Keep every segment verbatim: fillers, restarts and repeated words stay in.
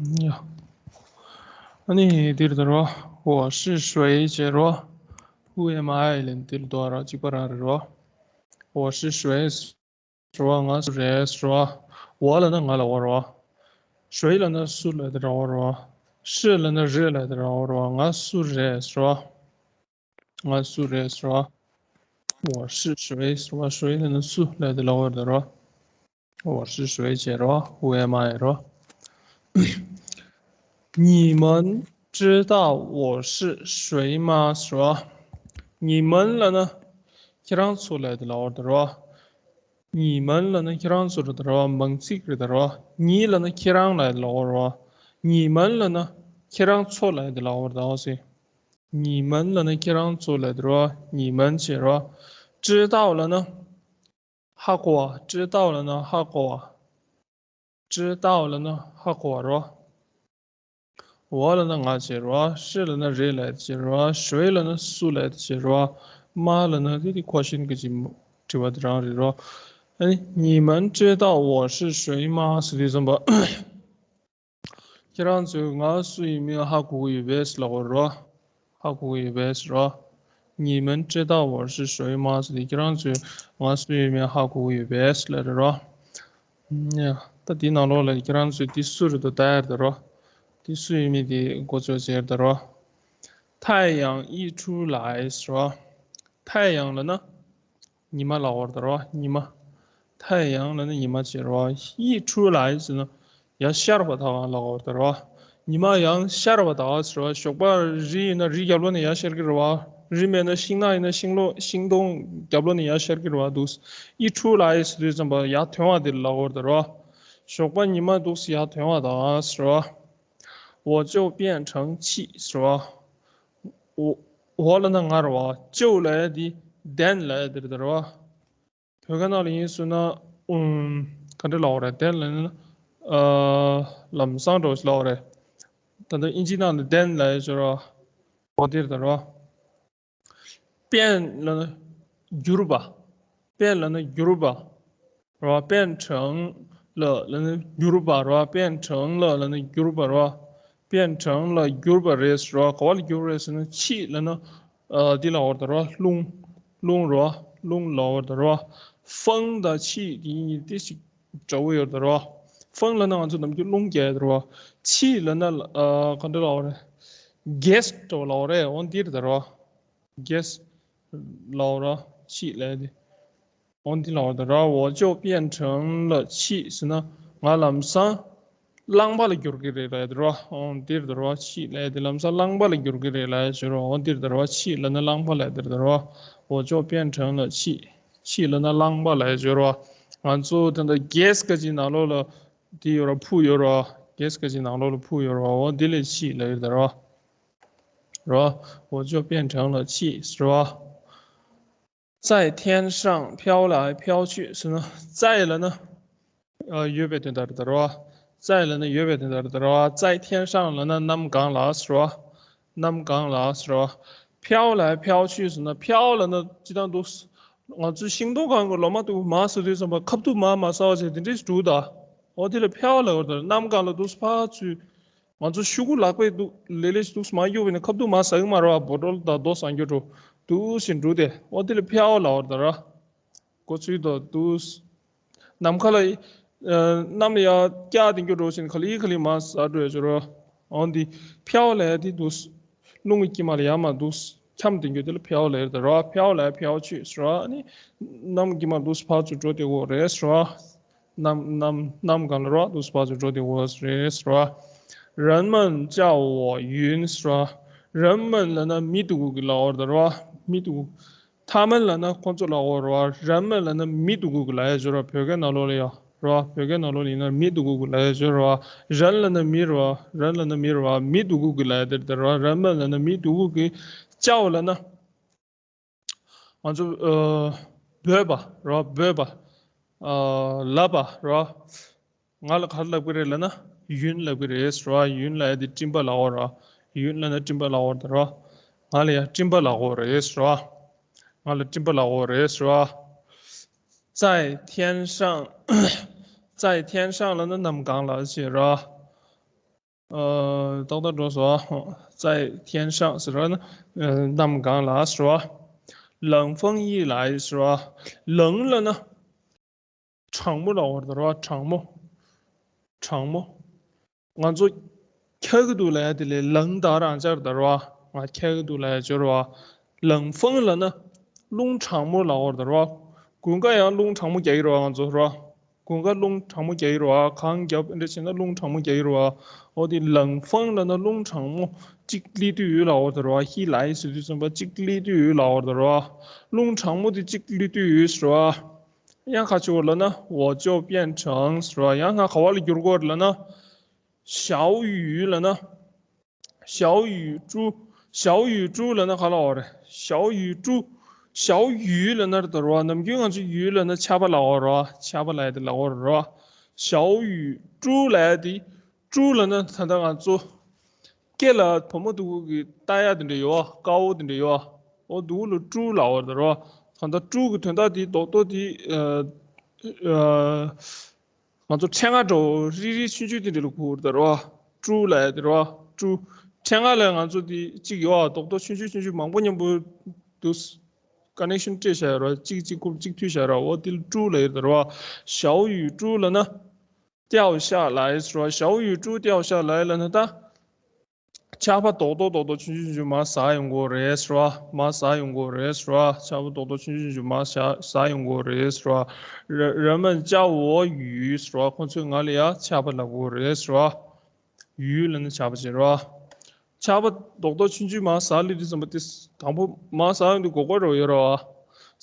ཡ། ཨ་ནི་འདིར་དར་བ། 我是谁 ཟེར་བ། Who am I ལན་འདིར་དོ་ར་གཅིག་པ་རང་རེད་རོ། 我是谁 ཟེར་བ་ང་སུ་རེད་ཟེར་བ། 我 ལབ་ན་ང་ལབ་པ་རེད་བ། 谁 ལབ་ན་སུ་ལབ་དེ་རེད་བ། 是 ལབ་ན་རེད་ལབ་དེ་རེད་བ། 我是谁 ཟེར་བ། 我是谁 ཟེར་བ། 我是谁 ཟེར་བ། 谁 ལབ་ན་སུ་ལབ་དེ་ལབ་པ་རེད་རོ། 我是谁 ཟེར་རོ། Who am I རོ། 你们知道我是谁吗 ཟེར་བ། 你们 ལབ་ན་ཁྱེད་རང་ཚོ་ལབ་དེ་ལབ་པ་རེད་རོ། 你们 ལབ་ན་ཁྱེད་རང་ཚོ་རེད་རོ། མང་ཚིག་རེད་རོ། 你 ལབ་ན་ཁྱེད་རང་ལབ་དེ་ལབ་པ་རེད་རོ། 你们 ལབ་ན་ཁྱེད་རང་ཚོ་ལབ་དེ་ལབ་པ་རེད་རོ། 你们 ལབ་ན་ཁྱེད་རང་ཚོ་ལབ་དེ་རོ། 你们 ཟེར་རོ། 知道 ལབ་ན་ཧ་གོ་བ། 知道 ལབ་ན་ཧ་གོ་བ། 知道 ལབ་ན་ཧ་གོ་བ་རོ། 我 ལབ་ན་ང་ཟེར་རོ། 是 ལབ་ན་རེད་ལབ་ཟེར་རོ། 谁 ལབ་ན་སུ་ལབ་ཟེར་རོ། 吗 ལབ་ན་དེ་དེ་ཁོ་ཤིན་གྱི་དྲི་བ་དེ་རང་རེད་རོ། ཨ་ནི་你们知道我是谁吗 ཟེར་དུས་ཙམ་པ། ཁྱེད་རང་ཚོས་ང་སུ་ཡིན་མིན་ཧ་གོ་གི་ཡོད་པས་ལབ་དགོས་རེད་བ། ཧ་གོ་གི་ཡོད་པས་ཟེར་བ། 你们知道我是谁吗 ཟེར་ཏེ་ཁྱེད་རང་ཚོས་ང་སུ་ཡིན་མིན་ཧ་གོ་གི་ཡོད་པས་ལབ་རེད་བ། ཡ། ད་འདི་ནང་ལོགས་ལ་ཁྱེད་རང་ཚོས་འདི་སུ་རེད་འདུག་ལྟ་ཡ་རེད་བ། འདི་སུ་ཡིན་མིན་དེ་མགོ་ཚོས་བྱས་རེད་བ། 太阳溢出来 ཟེར་བ། 太阳 ལབ་ན། ཉི་མ་ལབ་པ་རེད་བ། ཉི་མ། 太阳 ལབ་ན་ཉི་མ་ཟེར་བ། 溢出来 ཟེར་ན་ཡར་ཤར་བ་དང་ལབ་པ་རེད་བ། ཉི་མ་ཡར་ཤར་བ་དང་ཟེར་བ། ཞོགས་པ་རི་ཡིན་ན་རི་རྒྱབ་ལོགས་ནས་ཡར་ཤར་གྱི་རེད་བ། རི་མེད་ན་ཤིང་ནགས་ཡིན་ན་ཤིང་ལོ་ཤིང་སྡོང་རྒྱབ་ལོགས་ནས་ཡར་ཤར་གྱི་རེད་བ་འདུག། 溢出来 ཟེར་དུས་ཙམ་པ་ཡར་ཐོན་བ་དེ་ལབ་པ་རེད་བ། ཞོགས་པ་ཉི་མ་འདུག་ཡར་ཐོན་བ་དང་ཟེར་བ། 我就变成气 ཟེར་བ། འོ། འོ་ལབ་ན་ང་རེད་བ། 就 ལབ་ཡ་དེ་then ལབ་ཡ་དེ་རེད་བ། བོད་སྐད་ནང་ལ་ཡིན་ཟེར་ན། ཨུམ། ག་འདྲ་ལབ་པ་རེད། then ལབ་ན། ཨ། ལམ་སང་འདྲ་བོ་ཞིག་ལབ་པ་རེད། ད་ལྟ་ཨིན་ཇི་ནང་ལ་then ལབ་ཡ་ཅིག་ཡོད་རེད་བ། འོ་དེ་རེད་བ།变 ལབ་ན་འགྱུར་བ། 变 ལབ་ན་འགྱུར་བ། རེད་བ། 变成了 ལབ་ན་འགྱུར་བ་རེད་བ། 变成了 ལབ་ན་འགྱུར་བ་རེད་བ། 变成了 འགྱུར་བ་རེད་ཟེར་བ། ག་པར་འགྱུར་རེད་ཟེར་ན། 气 ལབ་ན། ཨ། འདི་ལབ་པ་རེད་བ། རླུང་། རླུང་རེད་བ། རླུང་ལབ་པ་རེད་བ། 风དང་气 དེ་གཉིས་དེ་ཞིག་འདྲ་བོ་ཡོད་རེད་བ། 风 ལབ་ན་ང་ཚོ་ནམ་རྒྱུན་རླུང་རྒྱག་ཡ་རེད་བ། 气 ལབ་ན། ཨ། ག་འདྲ་ལབ་པ་རེད། gas འདྲ་བོ་ལབ་པ་རེད། འོ་འདི་རེད་བ། gas ལབ་པ་རེད། 气 ལབ་ཡ་དེ། འོ་འདི་ལབ་པ་རེད་བ། 我就变成了气 ཟེར་ན་ང་ལམ་སང་རླངས་པ་ལ་འགྱུར་གྱི་རེད་ལབ་ཡ་དེ་རེད་བ། འོ་འདི་རེད་བ། 气 ལབ་ཡ་དེ་ལམ་སང་རླངས་པ་ལ་འགྱུར་གྱི་རེད་ལབ་ཡ་ཅིག་ཡོད་རེད་བ། འོ་འདི་རེད་བ། 气 ལབ་ན་རླངས་པ་ལབ་ཡ་དེ་རེད་བ། 我就变成了气། 气 ལབ་ན་རླངས་པ་ལབ་ཡ་ཅིག་ཡོད་རེད་བ། ང་ཚོ་ད་ལྟ་gas ག་ཅིག་ནང་ལོགས་ལ་དེ་ཡོད་རེད་བ། 铺 ཡོད་རེད་བ། gas ག་ཅིག་ནང་ལོགས་ལ་铺 ཡོད་རེད་བ། འོ་འདི་ལ་气 ལབ་ཡ་དེ་རེད་བ། རེད་བ། 我就变成了气 ཟེར་བ། 在天上飘来飘去 ཟེར་ན། 在 ལབ་ན། ཨ། ཡོད་པའི་དོན་དག་རེད་བ། 在 ལབ་ན་ཡོད་པའི་དོན་དག་རེད་བ། 在天上 ལབ་ན་གནམ་གང་ལ་ཟེར་བ། གནམ་གང་ལ་ཟེར་བ། 飘来飘去 ཟེར་ན། 飘 ལབ་ན་ཅི་ལྟར་འདུག། ང་ཚོའི་ཤིང་སྡོང་སྒང་གི་ལོ་མ་དེ་མར་ཟ་དུས་ཙམ་པ་ཁ་ཐུག་མར་མ་ཟ་བ་བྱས་དེ་འདྲས་འདུག་ད། འོ་དེ་ལ་飘 ལབ་པ་རེད། གནམ་གང་ལ་འདུག་ཕར་ཚུར། ང་ཚོ་ཤོག་གུ་ལག་པས་འདུག་ལེ་ལེ་ཞིག་འདུག་མར་གཡུག་པ་ཡིན་ན་ཁ་ཐུག་མར་ཟ་གི་མ་རེད་བ། bottle དང་རྡོ་ཟ་རྒྱུ་འདྲ་འདུག་ཞིག་འདུག་སྟེ། འོ་དེ་ལ་飘 ལབ་པ་རེད་ད་ར། གོ་ཚུལ་དང་འདུག། ནམ་མཁའ་ལ། ཨ། གནམ་ལ་ཡར་བཀྱག་བསྡད་རྒྱུ་འདྲ་བོ་ཞིག་ག་ལེ་ག་ལེ་མར་ཟ་འགྲོ་ཡ་ཅིག་ཡོད་རེད། འོ་འདི་飘 ལབ་ཡ་དེ་འདུག། རླུང་གི་དཀྱིལ་མ་ལ་ཡར་མར་འདུག་འཁྱམས་བསྡད་རྒྱུ་དེ་ལ་飘 ལབ་ཡ་རེད་ད་ར། 飘来飘去 ཟེར་བ་ནི། གནམ་དཀྱིལ་མ་འདུག་ཕར་ཚུར་འགྲོ་བསྡད་ཡོད་རེད་ཟེར་བ། གནམ་གནམ་གནམ་གང་ལ་ར་འདུག་ཕར་ཚུར་འགྲོ་བསྡད་ཡོད་རེད་ཟེར་བ། 人们叫我云 ཟེར་བ། 人们 ལབ་ན་མི་འདུག་གི་ལབ་པ་རེད་ད་ར། མི་འདུག། 他们 ལབ་ན་ཁོང་ཚོ་ལབ་པ་རེད་བ། 人们 ལབ་ན་མི་འདུག་གི་ལབ་ཡ་ཅིག་ཡོད་རེད་བ། བོད་སྐད་ནང་ལོགས་ལ་ཡ། རེད་བ། བོད་སྐད་ནང་ལོགས་ལ་ཡིན་ན་མི་འདུག་གི་ལབ་ཡ་ཅིག་ཡོད་རེད་བ། 人 ལབ་ན་མི་རེད་བ། 人 ལབ་ན་མི་རེད་བ། མི་འདུག་གི་ལབ་ཡ་དེ་རེད་ད་ར། 人们 ལབ་ན་མི་འདུག་གི། 叫 ལབ་ན། ང་ཚོ། ཨ། འབོད་པ་རེད་བ། འབོད་པ། ཨ། ལབ་པ་རེད་བ། ང་ལ་ག་རེ་ལབ་ཀྱི་རེད་ལབ་ན། 云 ལབ་ཀྱི་རེད་ཟེར་བ། 云 ལབ་ཡ་དེ་སྤྲིན་པ་ལབ་པ་རེད་བ། 云 ལབ་ན་སྤྲིན་པ་ལབ་པ་རེད་ད་ར། ང་ལ་ཡ་སྤྲིན་པ་ལབ་ཀྱི་རེད་ཟེར་བ། ང་ལ་སྤྲིན་པ་ལབ་ཀྱི་རེད་ཟེར་བ། 在天上། 在天上 ལབ་ན་གནམ་གང་ལ་ཟེར་ར། ཏག་ཏག་འགྲོ་སོང་། 在天上 ཟེར་བ་ན་གནམ་གང་ལ་ཟེར་བ། 冷风一来 ཟེར་བ། 冷 ལབ་ན། གྲང་མོ་ལབ་པ་རེད་བ། གྲང་མོ། གྲང་མོ། ང་ཚོ་འཁྱག་གི་འདུག་ལབ་ཡ་དེ་ལས་冷的རང་འཇགས་རེད་བ། ང་འཁྱག་གི་འདུག་ལབ་ཡ་སྦྱོར་བ། 冷风 ལབ་ན་རླུང་གྲང་མོ་ལབ་པ་རེད་བ། དགུན་ཁ་ཡང་རླུང་གྲང་མོ་རྒྱག་གི་རེད་བ་ང་ཚོ་རེད་བ། དགུན་ཁ་རླུང་གྲང་མོ་རྒྱག་གི་རེད་བ། གངས་རྒྱབ་འདྲ་བྱས་ན་རླུང་གྲང་མོ་རྒྱག་གི་རེད་བ། འོ་དེ་冷风 ལབ་ན་རླུང་གྲང་མོ་གཅིག་སླེབས་དུས་ཡོད་ལབ་པ་རེད་བ། 一来 ཟེར་དུས་ཙམ་པ་གཅིག་སླེབས་དུས་ཡོད་ལབ་པ་རེད་བ། རླུང་གྲང་མོ་དེ་གཅིག་སླེབས་དུས་ཡོད་ཟེར་བ། ཡང་ཁ་ཆེ་བོ་ལབ་ན་我就变成 ཟེར་བ། ཡང་ང་ག་བ་ལ་འགྱུར་དགོས་རེད་ལབ་ན། 小雨 ལབ་ན། 小雨珠། 小雨珠 ལབ་ན་ག་ལབ་པ་རེད། 小雨珠། 小雨 ལབ་ན་རེད་བ། ནམ་རྒྱུན་ང་ཚོ་雨 ལབ་ན་ཆར་པ་ལབ་པ་རེད་བ། ཆར་པ་ལབ་ཡ་དེ་ལབ་པ་རེད་བ། 小雨珠 ལབ་ཡ་དེ། 珠 ལབ་ན་ད་ལྟ་ང་ཚོ་སྐེ་ལ་བུ་མོ་སྡུག་གུ་གི་བཏགས་ཡ་དེ་འདྲ་ཡོད་བ། དཀར་པོ་དེ་འདྲ་ཡོད་བ། འོ་སྡུག་གུ་ལ་珠 ལབ་པ་རེད་བ། ད་ལྟ་珠 གི་དོན་དག་དེ་རྡོག་རྡོག་དེ་ཨ་ཨ། ང་ཚོ་ཕྲེང་བ་འདྲ་བོ་རིལ་རིལ་ཆུང་ཆུང་དེ་འདྲ་ལ་གོ་དགོས་རེད་བ། 珠 ལབ་ཡ་དེ་རེད་བ། 珠། ཕྲེང་བ་ལ་ང་ཚོ་དེ་གཅིག་ཡོད་བ། རྡོག་རྡོག་ཆུང་ཆུང་ཆུང་ཆུང་མང་པོ་མཉམ་པོ་འདུག་ཀ་ནེག་ཤན་སྤྲད་བཞག་ཡོད་རེད་བ། གཅིག་གཅིག་རྐུབ་གཅིག་མཐུད་བཞག་རེད་བ། འོ་དེ་ལ་珠 ལབ་ཡ་དེ་རེད་བ། 小雨珠 ལབ་ན། 掉下来 ཟེར་བ། 小雨珠 掉下来 ལབ་ན་ད། ཆར་པ་རྡོག་རྡོག་རྡོག་རྡོག་ཆུང་ཆུང་ཆུང་མར་ཟག་ཡོང་གི་རེད་ཟེར་བ། མར་ཟག་ཡོང་གི་རེད་ཟེར་བ། ཆར་པ་རྡོག་རྡོག་ཆུང་ཆུང་ཆུང་མར་ཟག་ཟག་ཡོང་གི་རེད་ཟེར་བ། 人人们叫我雨 ཟེར་བ། ཁོང་ཚོས་ང་ལ་ཡ་ཆར་པ་ལབ་གི་རེད་ཟེར་བ། 雨 ལབ་ན་ཆར་པ་ཟེར་བ། ཆར་པ་རྡོག་རྡོག་ཆུང་ཆུང་མར་ཟག་སླེབས་དུས་ཙམ་པ་དེ་དང་པོ་མར་ཟག་ཡོང་དུས་གོ་གོ་རོ་ཡོད་རེད་བ།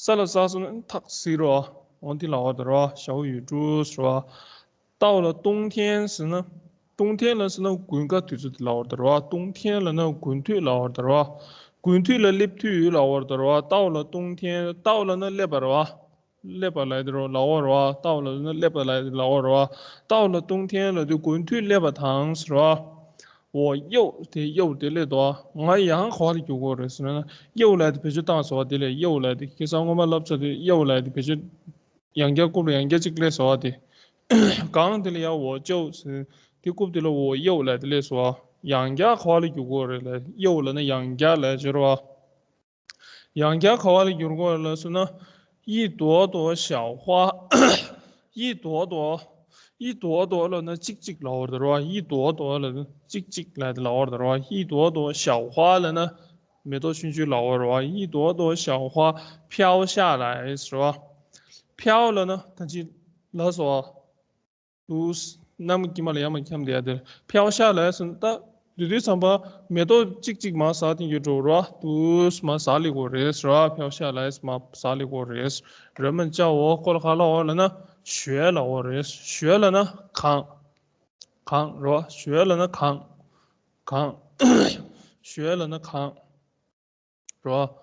ས་ལ་ཟག་སོང་ན་ཐག་ཟིག་རེད་བ། འོ་དེ་ལབ་པ་དེ་རེད་བ། 小雨珠 ཟེར་བ། 到了冬天 ཟེར་ན། 冬天 ལ་ཟེར་ན་དགུན་ཁ་དུས་ཚོད་དེ་ལབ་པ་དེ་རེད་བ། 冬天 ལབ་ན་དགུན་དུས་ལབ་པ་དེ་རེད་བ། དགུན་དུས་ལ་སླེབས་དུས་ལབ་པ་དེ་རེད་བ། 到了冬天། 到 ལབ་ན་སླེབས་པ་རེད་བ། སླེབས་པ་ལབ་དེ་རེད་ལབ་པ་རེད་བ། 到 ལབ་ན་སླེབས་པ་ལབ་དེ་ལབ་པ་རེད་བ། 到了冬天 ལབ་དུས་དགུན་དུས་སླེབས་པ་དང་ཟེར་བ། 我又 དེ་又 དེ་སླེབས་འདུག་ང་ཡང་ག་བ་ལ་འགྱུར་དགོས་རེད་ཟེར་ན། 又 ལབ་དེ་བེད་སྤྱོད་བཏང་སོང་བ། དེ་ལས་又 ལབ་དེ་ཁ་སང་སྔོན་མ་བསླབ་ཚར་དེ། 又 ལབ་དེ་བེད་སྤྱོད། ཡང་བསྐྱར་རྐུབ་ལ་ཡང་བསྐྱར་གཅིག་སླེབས་སོང་བ་དེ། གང་དེ་ལ་ཡ་我就 ཟེར། དེ་རྐུབ་དེ་ལ 我又 ལབ་དེ་སླེབས་སོང་བ། ཡང་བསྐྱར་ག་བ་ལ་འགྱུར་དགོས་རེད་ལབ། 又 ལབ་ན་ཡང་བསྐྱར་ལབ་སྦྱོར་བ། ཡང་བསྐྱར་ག་བ་ལ་འགྱུར་དགོས་རེད་ལབ་སོང་ན། 一朵朵小花། 一朵朵། 一朵朵 ལབ་ན་གཅིག་གཅིག་ལབ་པ་རེད་བ། 一朵朵 ལབ་ན་གཅིག་གཅིག་ལབ་དེ་ལབ་པ་རེད་བ། 一朵朵小花 ལབ་ན་མེ་ཏོག་ཆུང་ཆུང་ལབ་པ་རེད་བ། 一朵朵小花飘下来 ཟེར་བ། 飘 ལབ་ན་ད་ཅི་ལབ་སོང་བ། འདུག་གནམ་གྱི་མ་ལ་ཡར་མར་འཁྱམས་བསྡད་ཡ་དེར། 飘下来 ཟེར་ན་ད་དེ་དུས་ཙམ་པ་མེ་ཏོག་གཅིག་གཅིག་མར་ཟག་བསྡད་ཡོད་འགྲོ་ར། འདུག་མར་ཟག་སླེབས་དགོས་རེད་ཟེར་བ། 飘下来 མར་ཟག་སླེབས་དགོས་རེད། 人们叫我 ཁོ་ལ་ག་ལབ་པ་ལབ་ན་雪 ལབ་པ་རེད། 雪 ལབ་ན་གངས། གངས་རེད་བ། 雪 ལབ་ན་གངས། གངས། 雪 ལབ་ན་གངས་རེད་བ།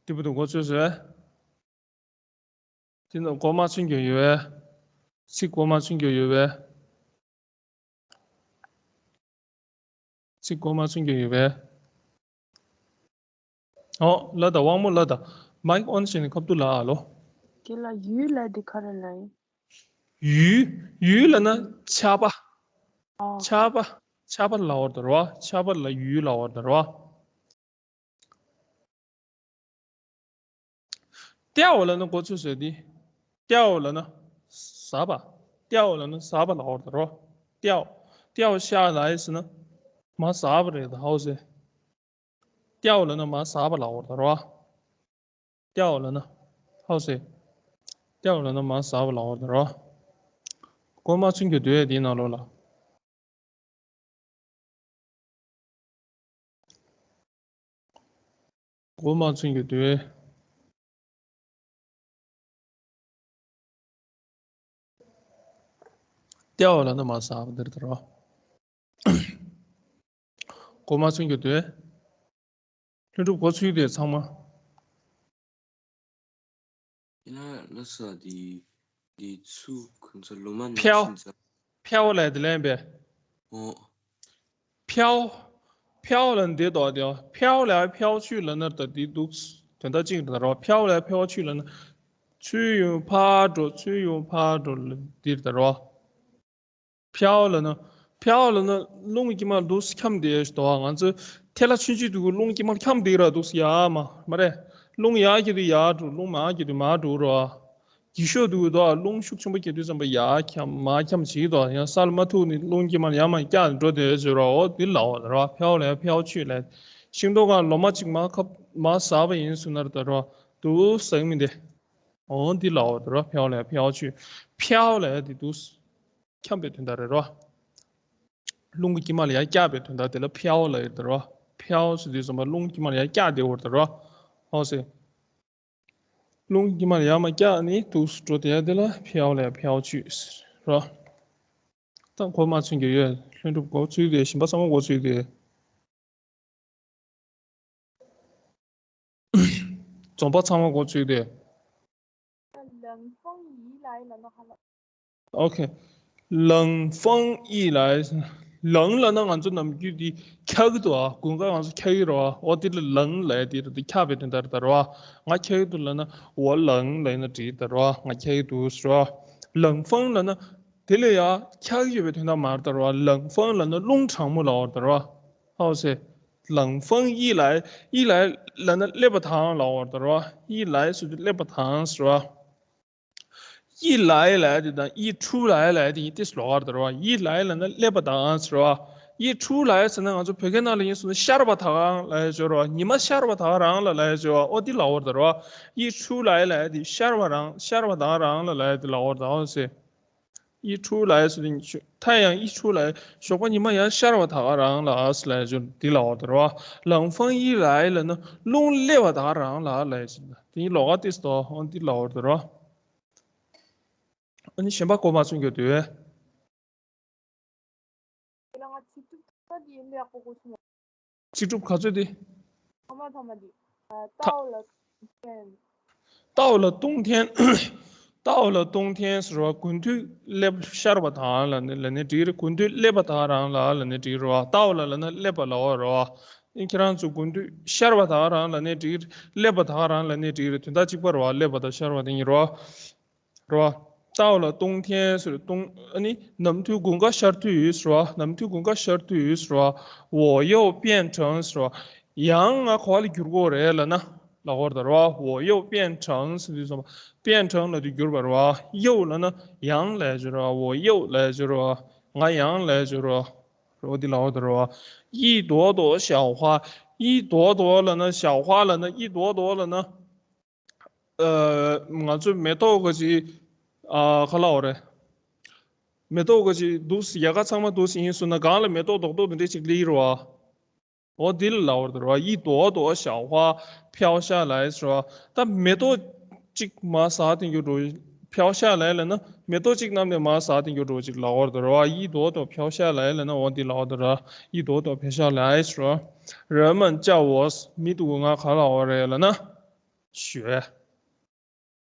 དེ་བུ་དུ་མགོ་ཚོས་ཟེར། དེ་ནི་མགོ་མ་ཚོས་རྒྱུ་ཡོད་པས། ཚིག་མགོ་མ་ཚོས་རྒྱུ་ཡོད་པས། ཚིག་མགོ་མ་ཚོས་རྒྱུ་ཡོད་པས། ཨོ་ལ་ད་དབང་མོ་ལ་ད། མའིག་ཨོན་བྱས་ནས་ཁ་ཐུག་ལ་ཨ་ལོ། དེ་ལ་ཡུལ་ལ་དེ་ག་རེ་ལ་ཡིན། ཡུལ། ཡུལ་ལབ་ན་ཆར་པ། ཨོ། ཆར་པ། ཆར་པ་ལབ་པ་དེ་རེད་བ། ཆར་པ་ལ་ཡུལ་ལབ་པ་དེ་རེད་བ། 掉 ལབ་ན་མགོ་ཚོས་ཟེར་དེ། 掉 ལབ་ན་ཟག་པ། 掉 ལབ་ན་ཟག་པ་ལབ་པ་དེ་རེད་བ། 掉། 掉下来 ཟེར་ན་མར་ཟག་པ་རེད་ད། ཧའོ་ཟེར། 掉 ལབ་ན་མར་ཟག་པ་ལབ་པ་དེ་རེད་བ། 掉 ལབ་ན། ཧའོ་ཟེར། 掉 ལབ་ན་མར་ཟག་པ་ལབ་པ་དེ་རེད་བ། མགོ་མ་ཚོས་རྒྱུ་འདུག་ཡ་དེའི་ནང་ལོགས་ལ། མགོ་མ་ཚོས་རྒྱུ་འདུག་ཡ། 掉 ལབ་ན་མར་ཟག་པ་དེ་རེད་བ། མགོ་མ་ཚོས་རྒྱུ་འདུག་ཡ། ལྷུན་གྲུབ་མགོ་ཚོས་དེ་ཚང་མ། ཡིན་ན་ལ་ས་དེ་དེ་ཚུ་ཁོང་ཚོ་ལོ་མ་ནང་ཕྱལ། ཕྱིན་ཚར། ཕྱལ་ལབ་དེ་ལན་པས། ཨོ། 飘། 飘 ལ་འདི་ལྟོས་དེ། 飘来飘去 ལབ་ན་ད་དེ་འདུག་དོན་དག་གཅིག་རེད་ད་རོ། 飘来飘去 ལབ་ན་ཚུར་ཡོང་ཕར་འགྲོ། ཚུར་ཡོང་ཕར་འགྲོ་ལ་འདི་རེད་ད་རོ། 飘 ལབ་ན་ ཕྱེ་བ་ལབ་ན་རླུང་གི་དཀྱིལ་མ་འདུག་སེ་འཁྱམས་བསྡད་ཡོད་དོ། ང་ཚོ་ཐལ་ལ་ཆུང་ཆུང་དུས་རླུང་གི་དཀྱིལ་མ་འཁྱམས་བསྡད་ར་འདུག་སེ་ཡར་མར་མ་རེད། རླུང་ཡར་འཁྱེར་དུས་ཡར་འགྲོ། རླུང་མར་འཁྱེར་དུས་མར་འགྲོ་ར། འགྱིག་ཤོག་འདུག་དོ། རླུང་ཤུགས་ཆེན་པོ་འཁྱེར་དུས་ཙམ་པ་ཡར་འཁྱམས་མར་འཁྱམས་བྱེད་དོ། ཡང་ས་ལ་མ་ཐུག་ནས་རླུང་གི་དཀྱིལ་མ་ཡར་མར་བཀྱག་འགྲོ་བསྡད་ཡོད་ར། འོ་འདི་ལབ་པ་རེད་བ། ཕྱེ་བ་ལབ་ཡ་ཕྱེ་བ་ཆུ་ལབ། ཤིང་ཏོག་གང་ལོ་མ་གཅིག་མར་ཁབ་མར་ཟགས་པ་ཡིན་ཟེར་ན་ར་ད་ར་འདུག་ཟེར་མི་འདི། འོ་འདི་ལབ་པ་རེད་བ། ཕྱེ་བ་ལབ་ཡ་ཕྱེ་བ་ཆུ། ཕྱེ་བ་ལབ་ཡ་འདི་འདུག་སེ་འཁྱམས་པའི་དོན་དག་རེད་རོ། རླུང་གི་དཀྱིལ་མ་ལ་ཡར་བཀྱག་པའི་དོན་དག་དེ་ལ་ཕྱེ་བ་ལབ་ཡོད་རེད་རོ། ཕྱེ་བ་ཟེར་དུས་ཙམ་པ་རླུང་གི་དཀྱིལ་མ་ལ་ཡར་བཀྱག་བསྡད་ཡོད་རེད་རོ། ཧོ་སེ། རླུང་གི་དཀྱིལ་མ་ལ་ཡར་མར་བཀྱག་ནས་འདུག་སེ་འགྲོ་བསྡད་ཡ་དེ་ལ་ཕྱེ་བ་ལབ་ཡ་ཕྱེ་བ་ཆུ་ཟེར་རོ། ད་གོ་མ་ཚོད་ཀྱི་ཡོད། ལྷུན་གྲུབ་གོ་ཚོད་དེ་གཞན་པ་ཚང་མ་གོ་ཚོད་དེ། 总把长话过去的。冷风一来了，那好了。OK，冷风一来，冷ལབ་ན་ང་ཚོ་ནམ་རྒྱུན་འདི་འཁྱག་གི་འདུག་ཨ། དགུན་ཁ་ང་ཚོ་འཁྱག་གི་རེད་བ། འོ་དེ་ལ་冷ལབ་ཡ་དེ་རེད། འདི་འཁྱག་པའི་དོན་དག་རེད་ད་རེད་བ། ང་འཁྱག་གི་འདུག་ལབ་ན་我冷ལབ་ན་འགྲིག་ད་རེད་བ། ང་འཁྱག་གི་འདུག་ཟེར་བ། 冷风ལབ་ན་དེ་ལ་ཡ་འཁྱག་ཡོད་པའི་དོན་དག་མ་རེད་ད་རེད་བ། 冷风ལབ་ན་རླུང་གྲང་མོ་ལབ་པ་རེད་ད་རེད་བ། ཧ་གོ་སོང་། 冷风一来，一来ལབ་ན་སླེབས་པ་དང་ལབ་པ་རེད་ད་རེད་བ། 一来ཟེར་དུས་སླེབས་པ་དང་ཟེར་བ། 一来ལབ་ཡ་དེ་དང་一出来ལབ་ཡ་དེ་གཉིས་ཏོག་ཙམ་ལོགས་ཀ་རེད་ད་རེད་བ། 一来ལབ་ན་སླེབས་པ་དང་ཟེར་བ། 一出来ཟེར་ན་ང་ཚོ་བོད་སྐད་ནང་ལ་ཡིན་ཟེར་ན་ཤར་བ་དང་ལབ་ཡ་ཅིག་ཡོད་རེད་བ། ཉི་མ་ཤར་བ་དང་རང་ལ་ལབ་ཡ་ཅིག་ཡོད་རེད་བ། འོ་དེ་ལབ་པ་རེད་ད་རེད་བ། 一出来ལབ་ཡ་དེ་ཤར་བ་རང་ཤར་བ་དང་རང་ལ་ལབ་ཡ་དེ་ལབ་པ་རེད་ད་རེད་བ། 一出来ཟེར་དུས་太阳一出来ཞོགས་པ་ཉི་མ་ཡར་ཤར་བ་དང་རང་ལ་ཟེར་ལབ་ཡ་ཅིག་འདི་ལབ་པ་རེད་ད་རེད་བ། 冷风一来ལབ་ན་རླུང་སླེབས་པ་དང་རང་ལ་ལབ་ཡ་ཅིག་འདི་ལོགས་ཀ་ཏོག་ཙམ་འདི་ལབ་པ་རེད་ད་རེད་བ། ཨ་ནི་གཞན་པ་གོ་མ་ཚོད་ཀྱི་འདུག་དེ་ལ་ང་ཚིག་གྲུབ་ཐོག་མ་དེ་ཡིན་ལ་ཡག་པོ་གོ་སོང་ངས། ཚིག་གྲུབ་ག་ཚོད་དེ། ཐོག་མ་ཐོག་མ་དེ། ཨ། 到了冬天། 到了冬天། 到了冬天ཟེར་བ་དགུན་དུས་སླེབས་ཤར་བ་དང་ལབ་ནས་ལབ་ནས་འགྲིག་རེད། དགུན་དུས་སླེབས་པ་དང་རང་ལ་ལབ་ནས་འགྲིག་རེད་བ། 到了ལབ་ན་སླེབས་པ་ལབ་པ་རེད་བ། ཨ་ནི་ཁྱེད་རང་ཚོ་དགུན་དུས་ཤར་བ་དང་རང་ལབ་ནས་འགྲིག་རེད། སླེབས་པ་དང་རང་ལབ་ནས་འགྲིག་རེད། དོན་དག་གཅིག་པ་རེད་བ། སླེབས་པ་དང་ཤར་བ་དེ་གཉིས་རེད་བ། རེད་བ། 到了冬天ཟེར། 冬། ཨ་ནི་ནམ་དུས་དགུན་ཁ་ཤར་དུས་ཟེར་བ། ནམ་དུས་དགུན་ཁ་ཤར་དུས་ཟེར་བ། 我又变成ཟེར་བ། ཡང་ང་ག་པ་ལ་འགྱུར་གྱི་ཡོད་རེད་ལབ་ན་ལབ་པ་རེད་ད་རེད་བ། 我又变成ཟེར་དུས་ཙམ་པ། 变成ལབ་དུས་འགྱུར་བ་རེད་བ། 又ལབ་ན་ཡང་ལབ་ཡ་ཅིག་རེད་བ། 我又ལབ་ཡ་ཅིག་རེད་བ། ང་ཡང་ལབ་ཡ་ཅིག་རེད་བ། འོ་འདི་ལབ་པ་རེད་ད་རེད་བ། 一朵朵小花། 一朵朵ལབ་ན། 小花ལབ་ན། 一朵朵ལབ་ན། ཨ། ང་ཚོ་མེ་ཏོག་ག་ཅིག་ཨ། ག་ལབ་དགོས་རེད། མེ་ཏོག་ག་ཅིག་འདུག་སེ་ཡལ་ག་ཚང་མ་འདུག་སེ་ཡིན་ཟེར་ན་སྒང་ལ་མེ་ཏོག་རྡོག་རྡོག་དེ་འདྲ་ཅིག་སླེབས་རེད་བ། འོ་འདི་ལ་ལབ་པ་རེད་ད་རེད་བ། 一朵朵小花飘下来ཟེར་བ། ད་མེ་ཏོག་གཅིག་མར་ཟགས་ཏེ་འགྱོ་འགྲོ། 飘下来ལབ་ན་མེ་ཏོག་གཅིག་གནམ་ནས་མར་ཟགས་ཏེ་འགྱོ་འགྲོ་ཅིག་ལབ་པ་རེད་ད་རེད་བ། 一朵朵飘下来ལབ་ན་འོ་འདི་ལབ་པ་རེད་ད་རེད་བ། 一朵朵飘下来ཟེར་བ། 人们叫我། མི་དེ་ཚོས་ང་ག་ལབ་པ་རེད་ལབ་ན། 雪།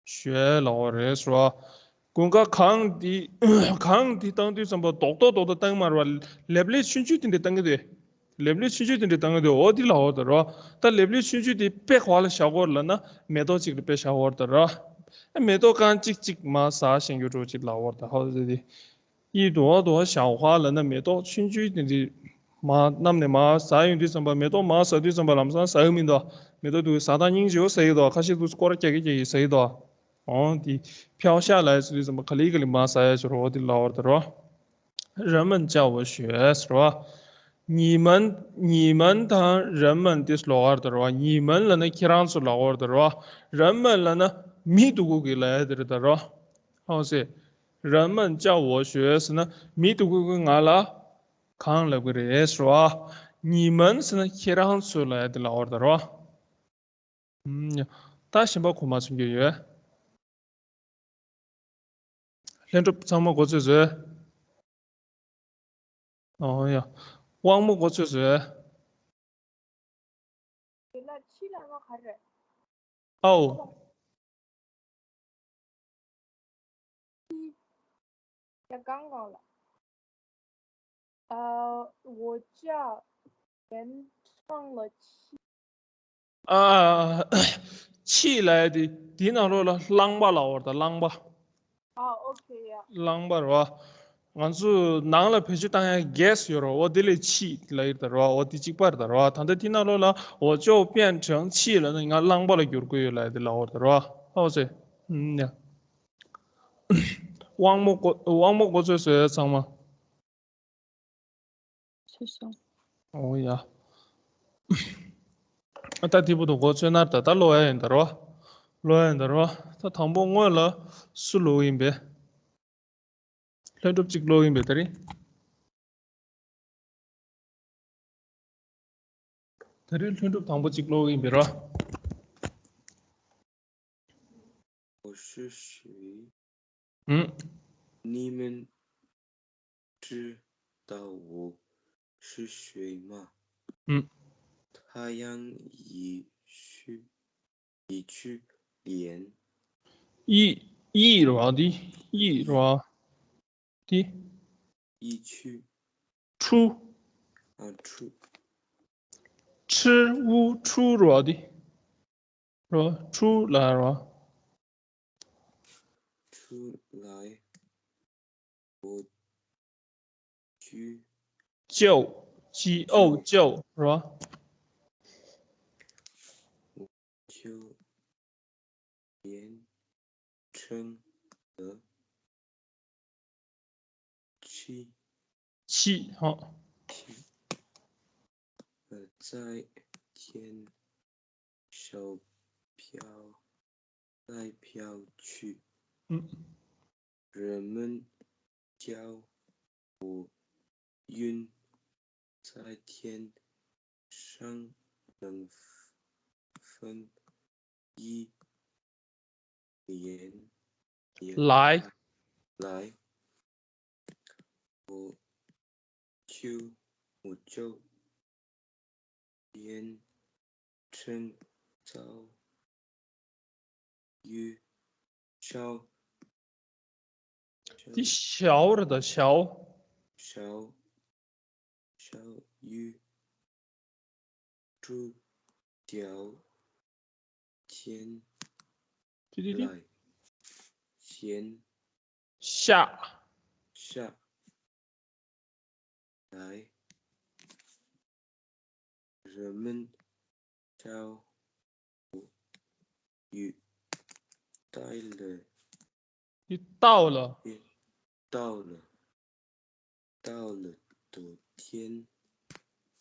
雪ལབ་པ་རེད་ཟེར་བ། དགུན་ཁ་གངས་འདི་གངས་འདི་བཏང་དུས་ཙམ་པ་རྡོག་རྡོག་རྡོག་རྡོག་བཏང་མ་རེད་བ། ལེབ་ལེབ་ཆུང་ཆུང་དེ་འདྲ་བཏང་གི་འདུག་ལེབ་ལེབ་ཆུང་ཆུང་དེ་འདྲ་བཏང་གི་འདུག་འོ་འདི་ལབ་པ་རེད་ད་རེད་བ། ད་ལེབ་ལེབ་ཆུང་ཆུང་དེ་དཔེ་ག་པ་ལ་བཞག་དགོས་རེད་ལབ་ན་མེ་ཏོག་གཅིག་ལ་དཔེ་བཞག་དགོས་རེད་ད་རེད་བ། མེ་ཏོག་རྐང་གཅིག་གཅིག་མར་ཟགས་བཞིན་ཡོད་འགྲོ་ཅིག་ལབ་པ་རེད་ད། ཧོ་ཟེར་དེ། 一朵朵小花ལབ་ན་མེ་ཏོག་ཆུང་ཆུང་དེ་འདྲ་མར་གནམ་ནས་མར་ཟགས་ཡོང་དུས་ཙམ་པ། མེ་ཏོག་མར་ཟགས་དུས་ཙམ་པ་ལམ་སང་ཟགས་ཡོང་མི་འདུག་མེ་ཏོག་དེ་ཟ་སྟངས་སྙིང་རྗེ་པོ་ཟ་ཡི་འདུག་ཁ་ཤས་དེ་སྐོར་ར་རྒྱག་གི་རྒྱག་གི་ཟ་ཡི་འདུག་འོ་དེ་飘下来ཟེར་དུས་ཙམ་པ་ག་ལེ་ག་ལེ་མར་ཟགས་ཡ་ཅིག་རེད། འོ་དེ་ལབ་པ་རེད་ད་རེད་བ། 人们叫我雪ཟེར་བ། 你们། 你们དང་人们དེ་ལབ་པ་རེད་ད་རེད་བ། 你们ལབ་ན་ཁྱེད་རང་ཚོ་ལབ་པ་རེད་ད་རེད་བ། 人们ལབ་ན་མི་དེ་ཚོ་གིས་ལབ་ཡ་དེ་རེད་ད་རེད་བ། ཧ་གོ་སོང་། 人们叫我雪ཟེར་ན་མི་དེ་ཚོ་གིས་ང་ལ་གངས་ལབ་ཀྱི་རེད་ཟེར་བ། 你们ཟེར་ན་ཁྱེད་རང་ཚོ་ལབ་ཡ་དེ་ལབ་པ་རེད་ད་རེད་བ། ཨུམ། ད་གཞན་པ་གོ་མ་ཚོད་ཀྱི་ཡོད། ལྷན་གྲུབ་ཚང་མ་གོ་ཚོད་བཟོས། ཨོ་ཡ། དབང་མོ་གོ་ཚོད་བཟོས། དེ་ལ་ཕྱི་ལ་ང་ག་རེ། ཨའོ། ཕྱི། ཡ་གང་གང་ལ། ཨ། 我叫原唱了ཕྱི། ཨ། ཕྱི་ལབ་ཡ་དེ་དེའི་ནང་ལོགས་ལ་རླངས་པ་ལབ་པ་རེད་ད། རླངས་པ། ཨ། ཨོ་ཁེ་ཡ། རླངས་པ་རེད་བ། ང་ཚོ་ནང་ལ་བེད་སྤྱོད་བཏང་ཡ་གེས་ཡོད་རེད། འོ་དེ་ལས་ཕྱིས་ལབ་ཡོད་རེད་ད་རེད་བ། འོ་དེ་གཅིག་པ་རེད་ད་རེད་བ། ད་ལྟ་དེ་ནང་ལོགས་ལ་འོ་ཅོག་པན་ཁྲང་ཕྱིས་ལབ་ན་ང་རླངས་པ་ལ་བསྒྱུར་དགོས་ཡོད་ལབ་ཡ་དེ་ལབ་ཡོད་རེད་ད་རེད་བ། ཨོ་ཙེ། ཨུམ་ཡ། དབང་མོ་གོ་དབང་མོ་གོ་ཚོད་བཟོས་ཡ་ཚང་མ། ཚོད་སོང་། ཨོ་ཡ། ད་དེ་བུ་དུ་གོ་ཚོད་ན་ད་ད་ལོ་ཡ་ཡིན་ད་རེད་བ། ལོ་ཡ་ཡིན་ད་རེད་བ། ད་དང་པོ་སྔོན་ལ་སུ་ལོ་ཡིན་པས། ལྷུན་གྲུབ་གཅིག་ཀློག་གི་ཡིན་པས་ད་རེས། ད་རེས་ལྷུན་གྲུབ་དང་པོ་གཅིག་ཀློག་གི་ཡིན་པས་ར། 我是谁？ ཨུམ། 你们知道我是谁吗？ ཨུམ། 太阳已去 已去连。 ཡི། ཡི་རེད་བ་འདི། ཡི་རེད་བ། འདི། 已去。 ཁྲུ། 啊，出。 ཁྲི་འུ་ཁྲུ་རེད་བ་འདི། རེད་བ། ཁྲུ་ལ་རེད་བ། 出来。 我就 ཅའོ། ཅི་ཨའོ་ཅའོ་རེད་བ། 就变成了七。 ཕྱིས། ཧོ། 七。呃，在天 上飘来飘去。 ཨུམ། 人们叫我云彩天上冷风一连 来。 来。 我就，我就变成小雨，小，小 འདི་ཞའོ་རེད་ད། ཞའོ། 小，小雨住掉天 དེ་དེ་དེ། 来，天 ཤ། 下来。人们叫我雨带了。 雨到了。 雨到了。到了冬天。